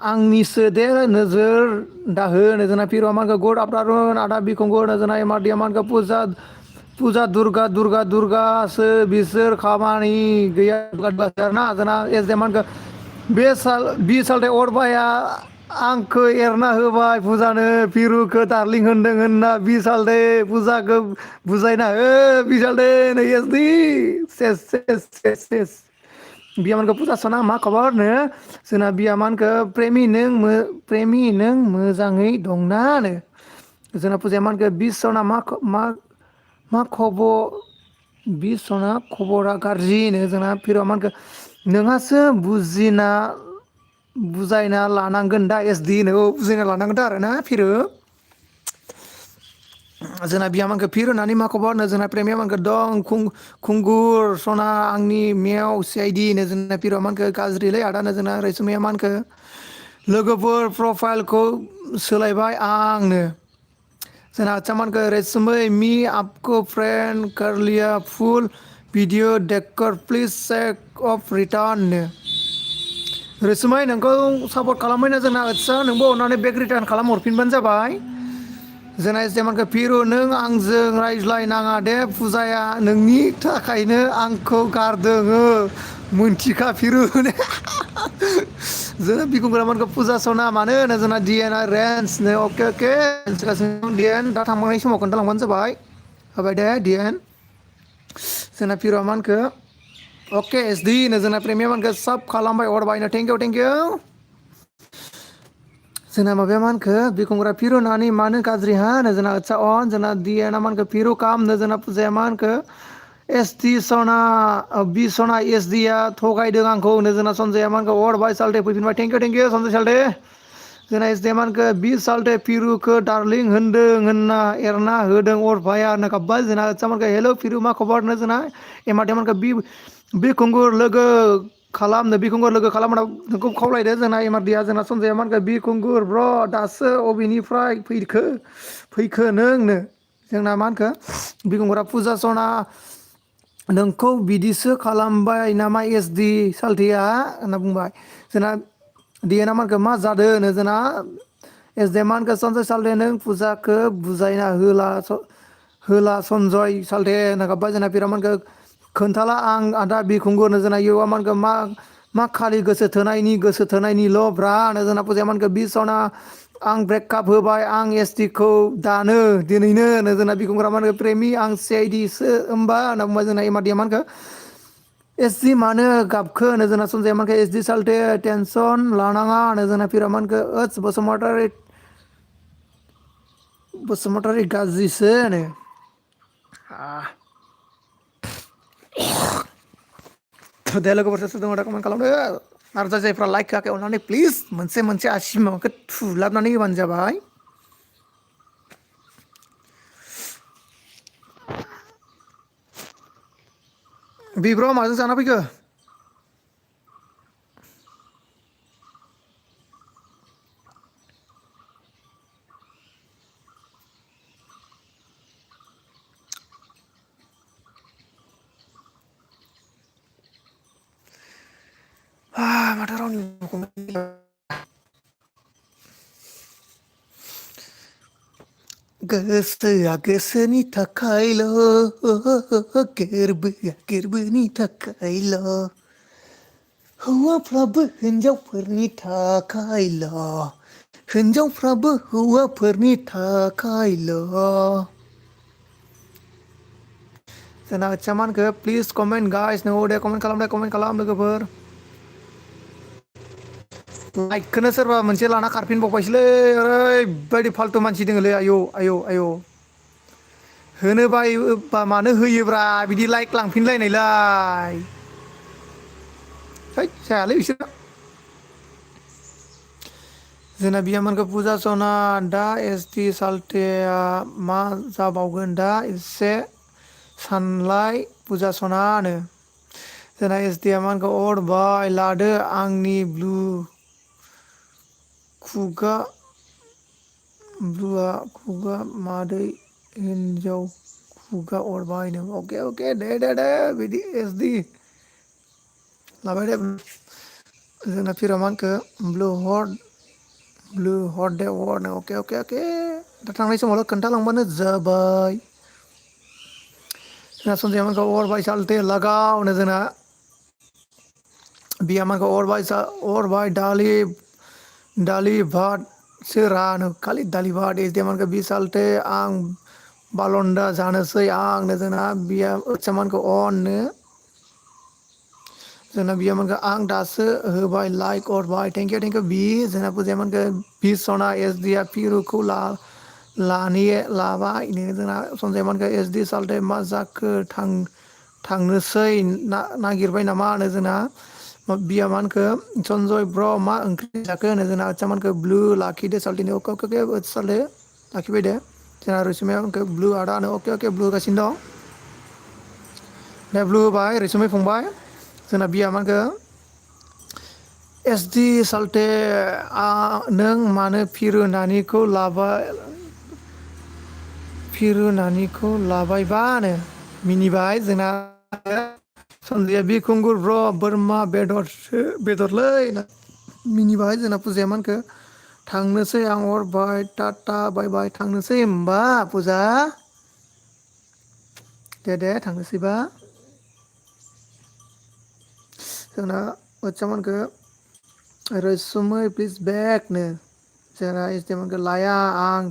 आंनिसो दे नोजोर दाहो जोंना पिर'आ मानखो गुड आफ्टारनुन आदा बिखंगुर जोंना एमारदिया मानखो फुजा दुर्गासो बिसोर खामानि गैया ना जोंना एस दे मानखो बे सालथे अरबाया आंखौ एरना होबाय फुजानो पिरुखौ दारलिं होनदों होनना बिसालथे फुजाखौ बुजायना हो बिसालथे नै एसदि सेस बियामानखो फुजा सना मा खबरनो जोंना बियामानखो प्रेमि नों मोजाङै दंना जोंना फुजाया मानखो बिस सना मा खबर बिस सना खबरा गाज्रिनो जोंना फिर'आ मानखो नोंहासो बुजायना लानांगोन दा एसडि नो बुजायना लानांगोन दा आरोना फिरो जोंना बियामानखो फिर होननानै मा खबर होनो जोंना प्रेमिया मानखो दं खुंगुर सना आंनि मेव सिआइडि नो जोंना पिर'आ मानखो गाज्रिलै आदानो जोंना रैसुमैया मानखो लोगोफोर प्रफाइलखौ सोलायबाय आंनो जोंना आतसा मानखो रेसुमै मी आपको फ्रेंड कर लिया फुल भिडिअ देखकर प्लिज चेक अफ रिटार्न नो रैसुमै नोंखौ सापर्ट खालामबायना जोंना आतसा नोंबो अननानै बेक रिटार्न खालाम हरफिनबानो जाबाय जोंना एसडेमानखो फिरु नों आंजों रायज्लायनाङा दे फुजाया नोंनि थाखायनो आंखौ गारदों हो मोनथिखा फिरु जोंना बिखुंगुरा मानखो फुजा सना मानो होनो जोंना डिएनआ रेन्सनो अके डिएन दा थांबांनाय समाव खोन्थालांबानो जाबाय होबाय दे डिएन जोंना फिर'आ मानखो अके एसडि नो जोंना प्रेमिया मानखो साब खालामबाय हरबायनो थेंकिउ जोंना माबाया मा होनखो बिखुंगुरा फिरु होननानै मानो गाज्रि हा होनो जोंना आतसा अन जोंना डिएनआ मा होनखो फिरु खालामनो जोंना फुजाया मा होनखो एसटि सना बि सना एसडि आ थगायदों आंखौ होनो जोंना सनजया मा होनखो हरबाय सालथे फैफिनबाय थेंकिउ सनजय सालथे जोंना एसडि मानखो बि सालथे फिरुखौ डार्लिं होनदों होनना एरना होदों अरभाया होनना गाबबाय जोंना आतसा हेल' फिरु मा खबर होनो जोंना एमादेमानखो बिखुंगुर लोगो खालामनो नोंखौ खावलायदो जोंना एमारदिया जोंना सनजया मानखो बिखुंगुर ब्र दासो अबेनिफ्राय फैखो नोंनो जोंना मा होनखो बिखुंगुरा फुजा सना नोंखौ बिदिसो खालामबाय नामा एसडि सालथेया होनना बुंबाय जोंना डिएनआ मानखो मा जादों होनो जोंना एसडि मानखो सनजय सालथे नों फुजाखौ बुजायना होला सनजय सालथे होनना गाबबाय जोंना फिर'मानखो खोन्थाला आं आदा बिखुंगुरनो जोंना इउआ मानखो मा खालि गोसो थोनायनिल' ब्रा होनो जोंना फुजाया मानखो बि सना आं ब्रेकआप होबाय आं एसटि खौ दानो दिनैनो जोंना बिखुंग्रा मा होनो प्रेमि आं सिआइडिसो होमबा होनना बुंबाय जोंना एमादिया मा होनखो एसडि मानो गाबखो होनो जोंना सनजय मानखो एसडि सालथे टेनसन लानाङा होनो जोंना फिरा मानखो ओस बसुमतारी गाज्रिसो होनो दे लोगोफोर सोर दङ दा कमेन्ट खालामदो आरो जायफ्रा लाइक होआखै अननानै प्लिज मोनसे आसि माबाखौ थुलाबनानै होबानो जाबाय बिब्र' माजों जाना फैखो माथो रावनिबो गोसोआ गोसोनि थाखायल' गोरबोआ गोरबोनि थाखायल' हौवाफ्राबो हिनजावफोरनि थाखायल' हिनजावफ्राबो हौवाफोरनि थाखायल' जोंना खोथिया मा होनखो प्लिज कमेन्ट गाइस नोंगौ दे कमेन्ट खालाम लोगोफोर लाइकखौनो सोरबा मोनसे लाना खारफिनबावबायसोलै ओरैबायदि फाल्थु मानसि दोङोलै आयौ होनो बायोबा मानो होयोब्रा बिदि लाइक लांफिनलायनायलाय है जायालै बिसोर जोंना बियामोनखो फुजा सना दा एसटि साल्थेया मा जाबावगोन दा एसे सानलाय फुजा सना होनो जोंना एसडिया मानखौ अरबाय लादो आंनि ब्लु खुगा मादै हिनजाव खुगा अरबाय नो अके दे बिदि एसडि लाबाय दे जोंना फिरा मा होनखो ब्लु हट दे वार्ड अके दा थांनाय समावल' खोन्थालांबानो जाबाय जोंना सनजय मानखौ अरबाय सालथे लागावनो जोंना बिया मानखौ अरबाय दालि भात सोरानो खालि दालि भात एसडिया मानखौ बिसालथे आं बालन्दा जानोसै आंनो जोंना बिया ओत्सामानखौ अननो जोंना बियामोनखो आं दासो होबाय लाइक हरबाय थेंकिउ बि जोंना फुजायामोनखो बि सना एसडिया पिरुखौ लाबायनो जोंना सनजयमोनखो एसडि सालथे मा जाखो थांनोसै नागिरबाय नामा होनो जोंना बिया मानखो सनजय ब्र मा ओंख्रि जाखो होनो जोंना आदसामानखो ब्लु लाखिदो सालथेनो अके सालथे लाखिबाय दे जोंना रैसुमै आंखो ब्लु आदा होनो अके ब्लु होगासिनो दं दे ब्लु होबाय रैसुमै फंबाय जोंना बिया मानखो एसडि सालथे नों मानो फिरु नानिखौ लाबायबानो मिनिबाय जोंना सनजया बिखुंगुर ब्र बोरमा बेदरलै मिनिबाय जोंना फुजाया मानखो थांनोसै आं हरबाय टाटा बाय बाय थांनोसै होमबा फुजा दे थांनोसैबा जोंना बाच्चामोनखो रैसुमै प्लिज बेकनो जोंना एसडिएमखौ लाया आं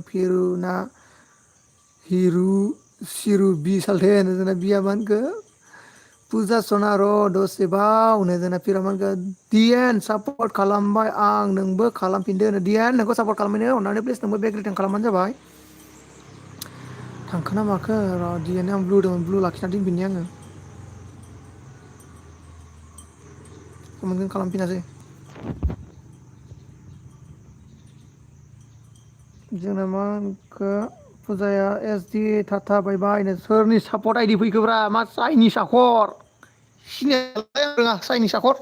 सिरु बि सालथे होनो जोंना बिया मानखो फुजा सना र' दसेबावनो जोंना फिरामानखो दिएन सापर्ट खालामबाय आं नोंबो खालामफिनदो होनो दिएन नोंखौ सापर्ट खालामनो अननानै प्लिज नोंबो बेक रिटार्न खालामबानो जाबाय थांखोना माखो र' दिएन आं ब्लु दं ब्लु लाखिना दोनफिननि आङो कमेन्टखौनो खालामफिनासै जोंना मा होनखो फुजाया एसडि थाथा बायबायनो सोरनि सापर्ट आइदि फैखोब्रा मा चाइनिस आखर सिनायलाय रोङा चाइनिस आखर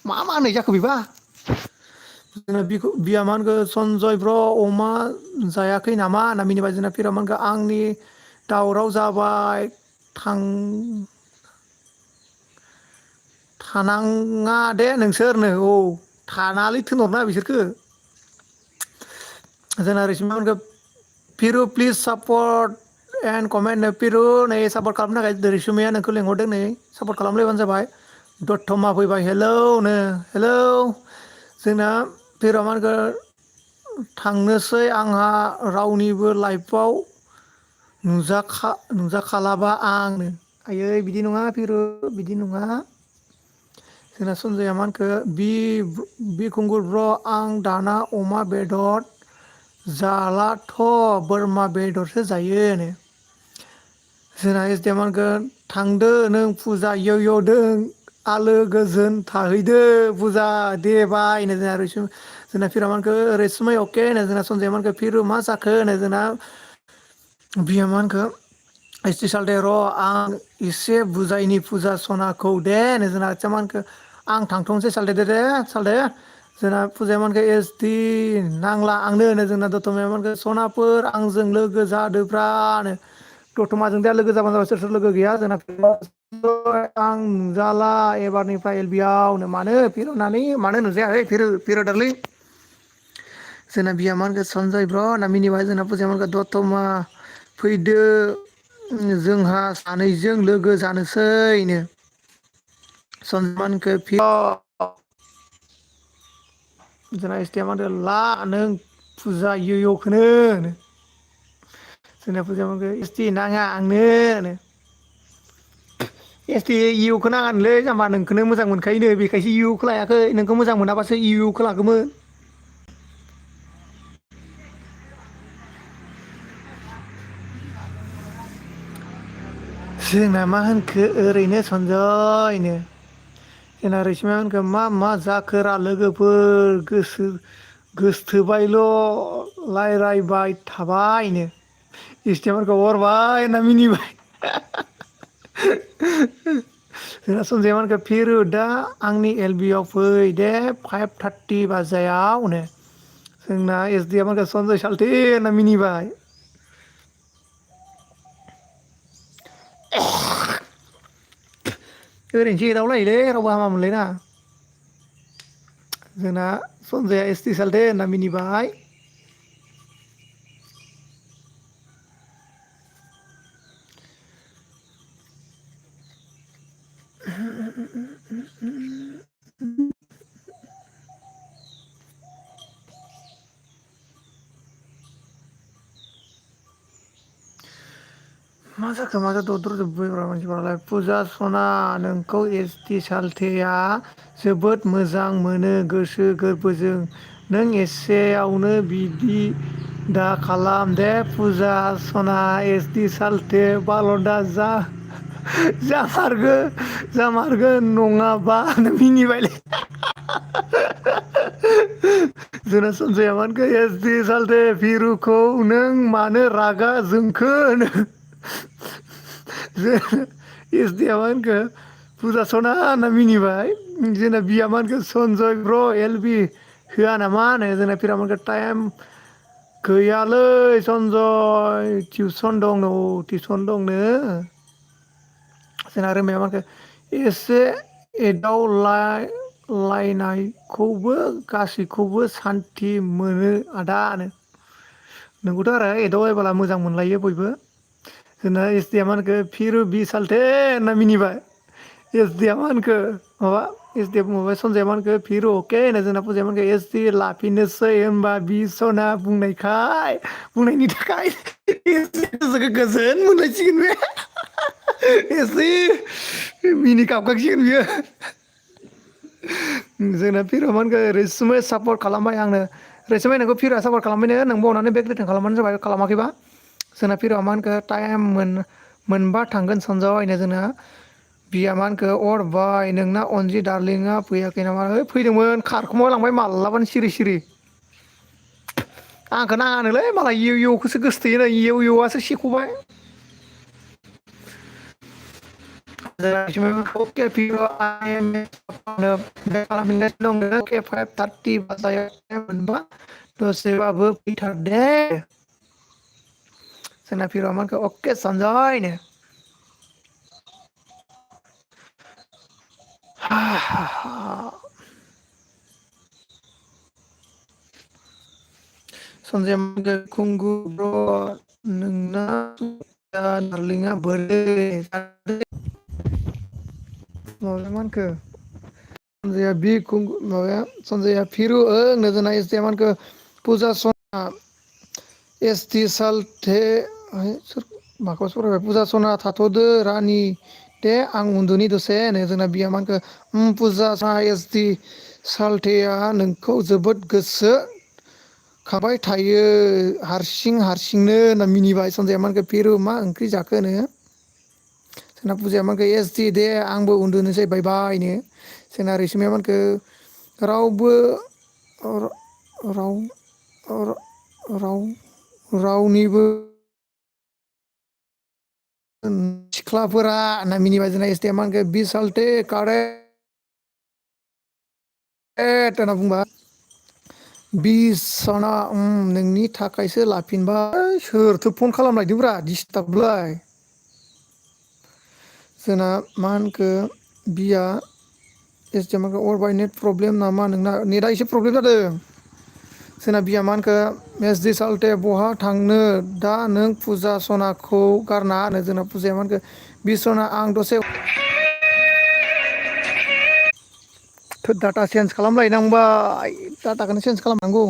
मा होननाय जाखो बेबा जोंना बिया मा होनखो सनजय ब्र अमा जायाखै नामा होनना मिनिबाय जोंना फिरा मा होनखो आंनि दावराव जाबाय थानाङा दे नोंसोरनो थानाङालै थोनहरनाङा बिसोरखो जोंना रैसुमै मोनखो फिरु प्लिज सापर्ट एन्ड कमेन्ट पिरु नै सापर्ट खालामनो थाखाय रैसुमैया नोंखौ लेंहरदों नै सापर्ट खालामलायबानो जाबाय दतमा फैबाय हेलौ जोंना फिरा मा होनखो थांनोसै आंहा रावनिबो लाइफआव नुजाखालाबा आंनो आयै बिदि नङा फिरु बिदि नङा जोंना सनजया मा होनखो बिखुंगुर ब्र आं दाना अमा बेदर जालाथ' बोरमा बेदरसो जायोनो जोंना एसडिएम मा होनगोन थांदो नों फुजा इय दों आलो गोजोन थाहैदो फुजा दे बाय होनो जोंना रैसुमै जोंना फिरा मा होनखो रैसुमै अके होनो जोंना सनजया मा होनखो फिरु मा जाखो होनो जोंना बिया मा होनखो एसटि सालथे र' आं एसे बुजायनि फुजा सनाखौ दे होनो जोंना आच्चा मा होनखो आं थांथ'नोसै सालथे दे सालथे जोंना फुजाया मा होनखो एसटि नांला आंनो होनो जोंना दतमाया मा होनखो सनाफोर आंजों लोगो जादोब्रानो दतमाजों दा लोगो जाबानो जाबाय सोर सोर लोगो गैया जोंना आं नुजाला एबारनिफ्राय एल बि आवनो मानो फिर होननानै मानो नुजायाखै फिर दारलिं जोंना बिया मा होनखो सनजय ब्र होनना मिनिबाय जोंना फुजाया मा होनखो दतमा फैदो जोंहा सानैजों लोगो जानोसैनो सनजय मा होनखो जोंना एसटिया मा होनदो ला नों फुजा इय खौनो होनो जोंना फुजाया मा होनखो एसटि नाङा आंनो होनो एसटि इउ खौ नाङानोलै जाम्बा नोंखौनो मोजां मोनखायोनो बेखायसो इउखौ लायाखै नोंखौ मोजां मोनाबासो इउखौ लागौमोन जोंना मा होनखो ओरैनो सनजयनो जोंना रैसुमै मा होनखो मा जाखोरा लोगोफोर गोसोथोबायल' रायरायबाय थाबायनो इस्टिमारखौ अरबाय होनना मिनिबाय जोंना सनजया मा होनखो फिरु दा आंनि एल बि आव फै दे 5:30 बाजायावनो जोंना एसडिएम मा होनखो सनजय साल्थे होनना मिनिबाय ओरैनोसो एदावलायोलै रावबो हामा मोनलायनाङा जोंना सनजया एसटि सालथे होनना मिनिबाय मा जाखो मा जाखो दद्र जोब्बायब्रा मानसिफ्रालाय फुजा सना नोंखौ एसटि सालथेया जोबोद मोजां मोनो गोसो गोरबोजों नों एसेयावनो बिदि दा खालाम दे फुजा सना एसटि सालथे बाल'दा जामारगोन नङाबा मिनिबायलै जोंना सनजया मा होनखो एसटि सालथे फिरुखौ नों मानो रागा जोंखो होनो एसडिएम मा होनखो फुजा सना होनना मिनिबाय जोंना बिया मा होनखो सनजय ब्र एल बि होआ नामा होनो जोंना फिरा मा होनखो टाइम गैयालै सनजय टिउसन दंनो टिउसन दंनो जोंना रोमाया मा होनखो एसे एदावलायनायखौबो गासैखौबो सान्थि मोनो आदा नो नोंगौथ' आरो एदावलायबोला मोजां मोनलायो बयबो जोंना एसडिएम मा होनखो फिरु बि सालथे होनना मिनिबाय एसडिएम मा होनखो माबा एसडिएफ माबा सनजया मा होनखो फिरु अके होनो जोंना फुजाया मा होनखो एसडि लाफिनोसै होनबा बि सना बुंनायनि थाखाय गोसोखौ गोजोन मोनलायसिगोन बे एसे मिनि गाबगासिगोन बियो जोंना फिर'आ मा होनखो रैसुमै सापर्ट खालामबाय आंनो रैसुमै नोंखौ फिर'आ सापर्ट खालामबायनो नोंबो अननानै बेक रिटार्न खालामबानो जाबाय खालामाखैबा जोंना फिर'आ मा होनखो टाइम मोनबा थांगोन सनजय होनो जोंना बिया मा होनखो अरबाय नोंना अनजि दारलिंआ फैयाखै नामा फैदोंमोन खारखुमा लांबाय माल्लाबानो सिरि सिरि आंखौ नाङानोलै मालाय इउ इउ खौसो गोसोथोयो इउ इउ आसो सेख'बाय दसेबाबो फैथार दे जोंना फिर'आ मा होनखो अके सनजय नो सनजया मा होनखो खुंगुर ब्र नोंना दारलिंआ बोरै माबाया मा होनखो सनजया माबाया सनजया फिरु ओंनो जोंना एसडिएम मा होनखो फुजा सना एस टि सालथे सोर माखौ सरायबाय फुजा सना थाथ'दो रानि दे आं उन्दुनि दसे होनो जोंना बिया मा होनखो फुजा सना एस टि सालथेया नोंखौ जोबोद गोसो खाबाय थायो हारसिंनो होनना मिनिबाय सनजया मा होनखो फिरु मा ओंख्रि जाखो होनो जोंना फुजाया मा होनखो एस टि दे आंबो उन्दुनोसै बाय बायनो जोंना रैसुमै मा होनखो रावबो राव राव रावनिबो सिख्लाफोरा होनना मिनिबाय जोंना एस टि मा होनखो बि सालथे कारेक्ट होनना बुंबा बिसना नोंनि थाखायसो लाफिनबाय सोरथो फन खालामलायदोंब्रा दिसटार्बलाय जोंना मा होनखो बिया एस टि मा होनखो अर बाय नेट प्रब्लेम नामा नोंना नेटआ एसे प्रब्लेम जादों जोंना बिया मा होनखो एस डि सालथे बहा थांनो दा नों फुजा सनाखौ गारना होनो जोंना फुजाया मा होनखो बिसना आं दसे डाटा चेन्ज खालामलायनांबाय डाटाखौनो चेन्ज खालामनांगौ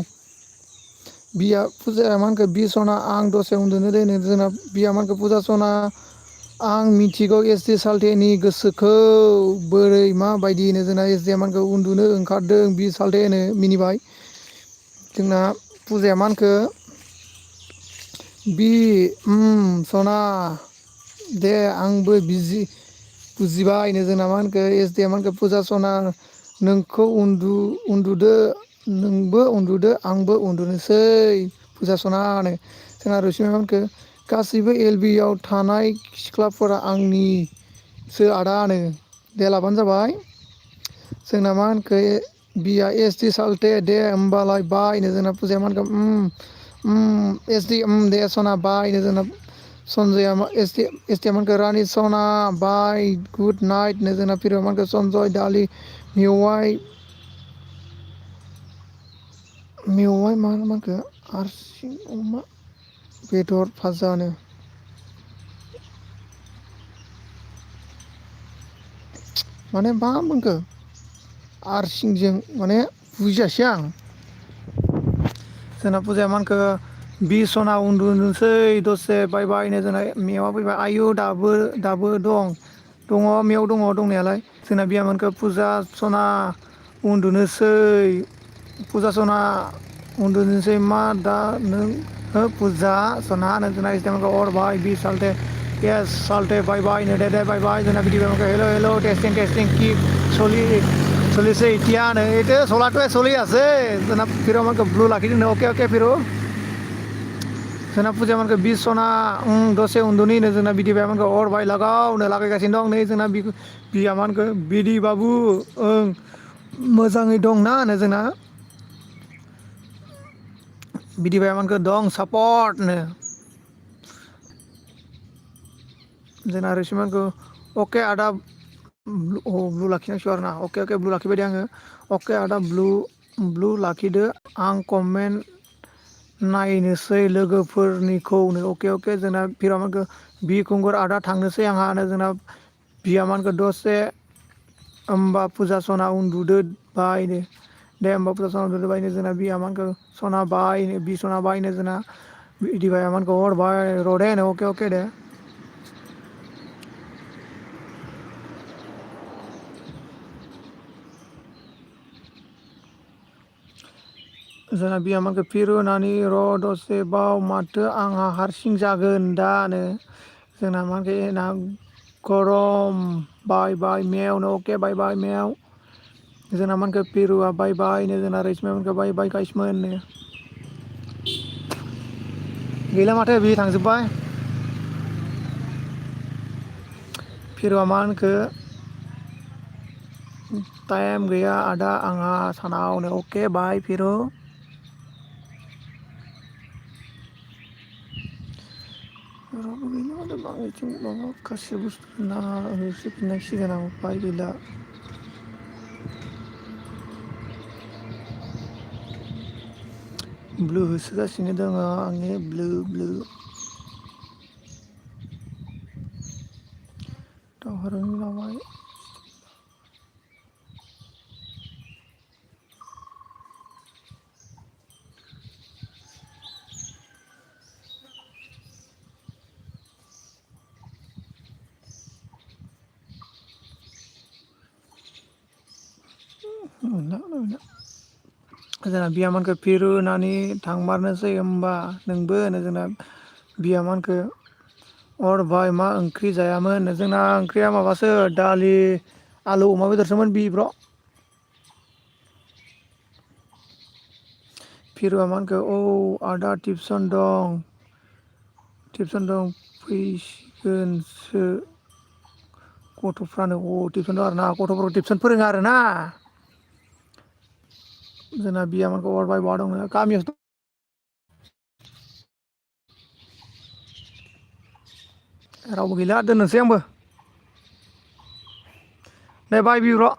बिया फुजाया मा होनखो बि सना आं दसे उन्दुनो दे जोंना बिया मा होनखो फुजा सना आं मिथिगौ एस टि सालथेनि गोसोखौ बोरै माबायदिनो जोंना एस डि मानखौ उन्दुनो ओंखारदों बि सालथे होनो मिनिबाय जोंना फुजाया मा होनखो बि सना दे आंबो बिजि बुजिबायनो जोंना मा होनखो एस डि मा होनखो फुजा सना नोंखौ उन्दुदो नोंबो उन्दुदो आंबो उन्दुनोसै फुजा सना होनो जोंना रैसुमै मा होनखो गासैबो एल बि आव थानाय सिख्लाफोरा आंनिसो आदा होनो दे लाबानो जाबाय जोंना मा होनखो बिया एस टि सालथे दे होमबालाय बायनो जोंना फुजाया मा होनखो एस डि दे सना बायनो जोंना सनजया एस टि मा होनखो रानि सना बाय गुड नाइट नो जोंना फिर मा होनखो सनजय दालि मेवाइ मा होनखो आरसिं अमा बेदर फाजानो माने मा बुंखो आरसिंजों माने बुजियासै आं जोंना फुजाया मा होनखो बि सना उन्दुनोसै दसे बाय बायनो जोंना मेवा फैबाय आयु दाबो दङ मेव दङ दंनायालाय जोंना बिया मा होनखो फुजा सना उन्दुनोसै फुजा सना उन्दुनोसै मा दा नों फुजा सना नों जोंना अरबाय बि सालथे येस सालथे बाय बाय दे बाय बाय जोंना बिदि हेल' टेस्टिं কি চলিছে এতিয়া এইটো চলাটোৱে চলি আছে जोंना फिर আমাকে ब्लू लाखिदों अके फिर जोंना फुजा मानखो बिस सना दसे उन्दुनिनो जोंना बिदिबाय मानखो अरबाय लागावनो लागायगासिनो दं नै जोंना बिया मानखो बिदि बाबु मोजाङै दंना होनो जोंना बिदिबाय मानखो दं सापर्टनो जोंना रैसुमाखौ अके आदा ब्लु लाखिनांसिगौ आरो ना अके ब्लु लाखिबाय दे आङो अके आदा ब्लु लाखिदो आं कमेन्ट नायनोसै लोगोफोरनिखौनो अके जोंना फिरामानखो बि खुंगुर आदा थांनोसै आंहा जोंना बियामानखो दसे होमबा फुजा सना उन्दुदो बायनो दे होमबा फुजा सना उन्दुदो बायनो जोंना बियामानखो सना बायनो बि सना बायनो जोंना बिदिबाय मानखो हरबाय रदे अके दे जोंना बिया मानखो फिर होनानै र' दसे बाव माथो आंहा हारसिं जागोन दानो जोंना मानखो ना गरम बाय मेवनो अके बाय मेव जोंना मानखो पिरुआ बायनो जोंना रैसमाया मानखो बाय गाइसमोननो गैला माथो बि थांजोब्बाय फिरुआ मा होनखो टाइम गैया आदा आंहा सानावनो अके बाय फिरु रावबो गैला माथो बाङायथिं माबा गासै बुस्थु ना होजोबनांसिगोन आं उफाय गैला ब्लु होसोगासिनो दङ आंनि ब्लु दावहारुनि लाबाय जोंना बियामानखौ फिरु होनानै थांमारनोसै होमबा नोंबो होनो जोंना बियामानखौ अर भाय मा ओंख्रि जायामोन जोंना ओंख्रिया माबासो दालि आलु अमा बेदरसोमोन बिब्र' फिरुआ मा होनखो औ आदा टिउसन दं फैसिगोनसो गथ'फ्रानो टिउसन दं आरोना गथ'फोरखौ टिउसन फोरोङो आरोना जोंना बियामोनखौ हरबाय बहा दं गामियावसो दं रावबो गैला दोननोसै आंबो दे बाय बिब्र'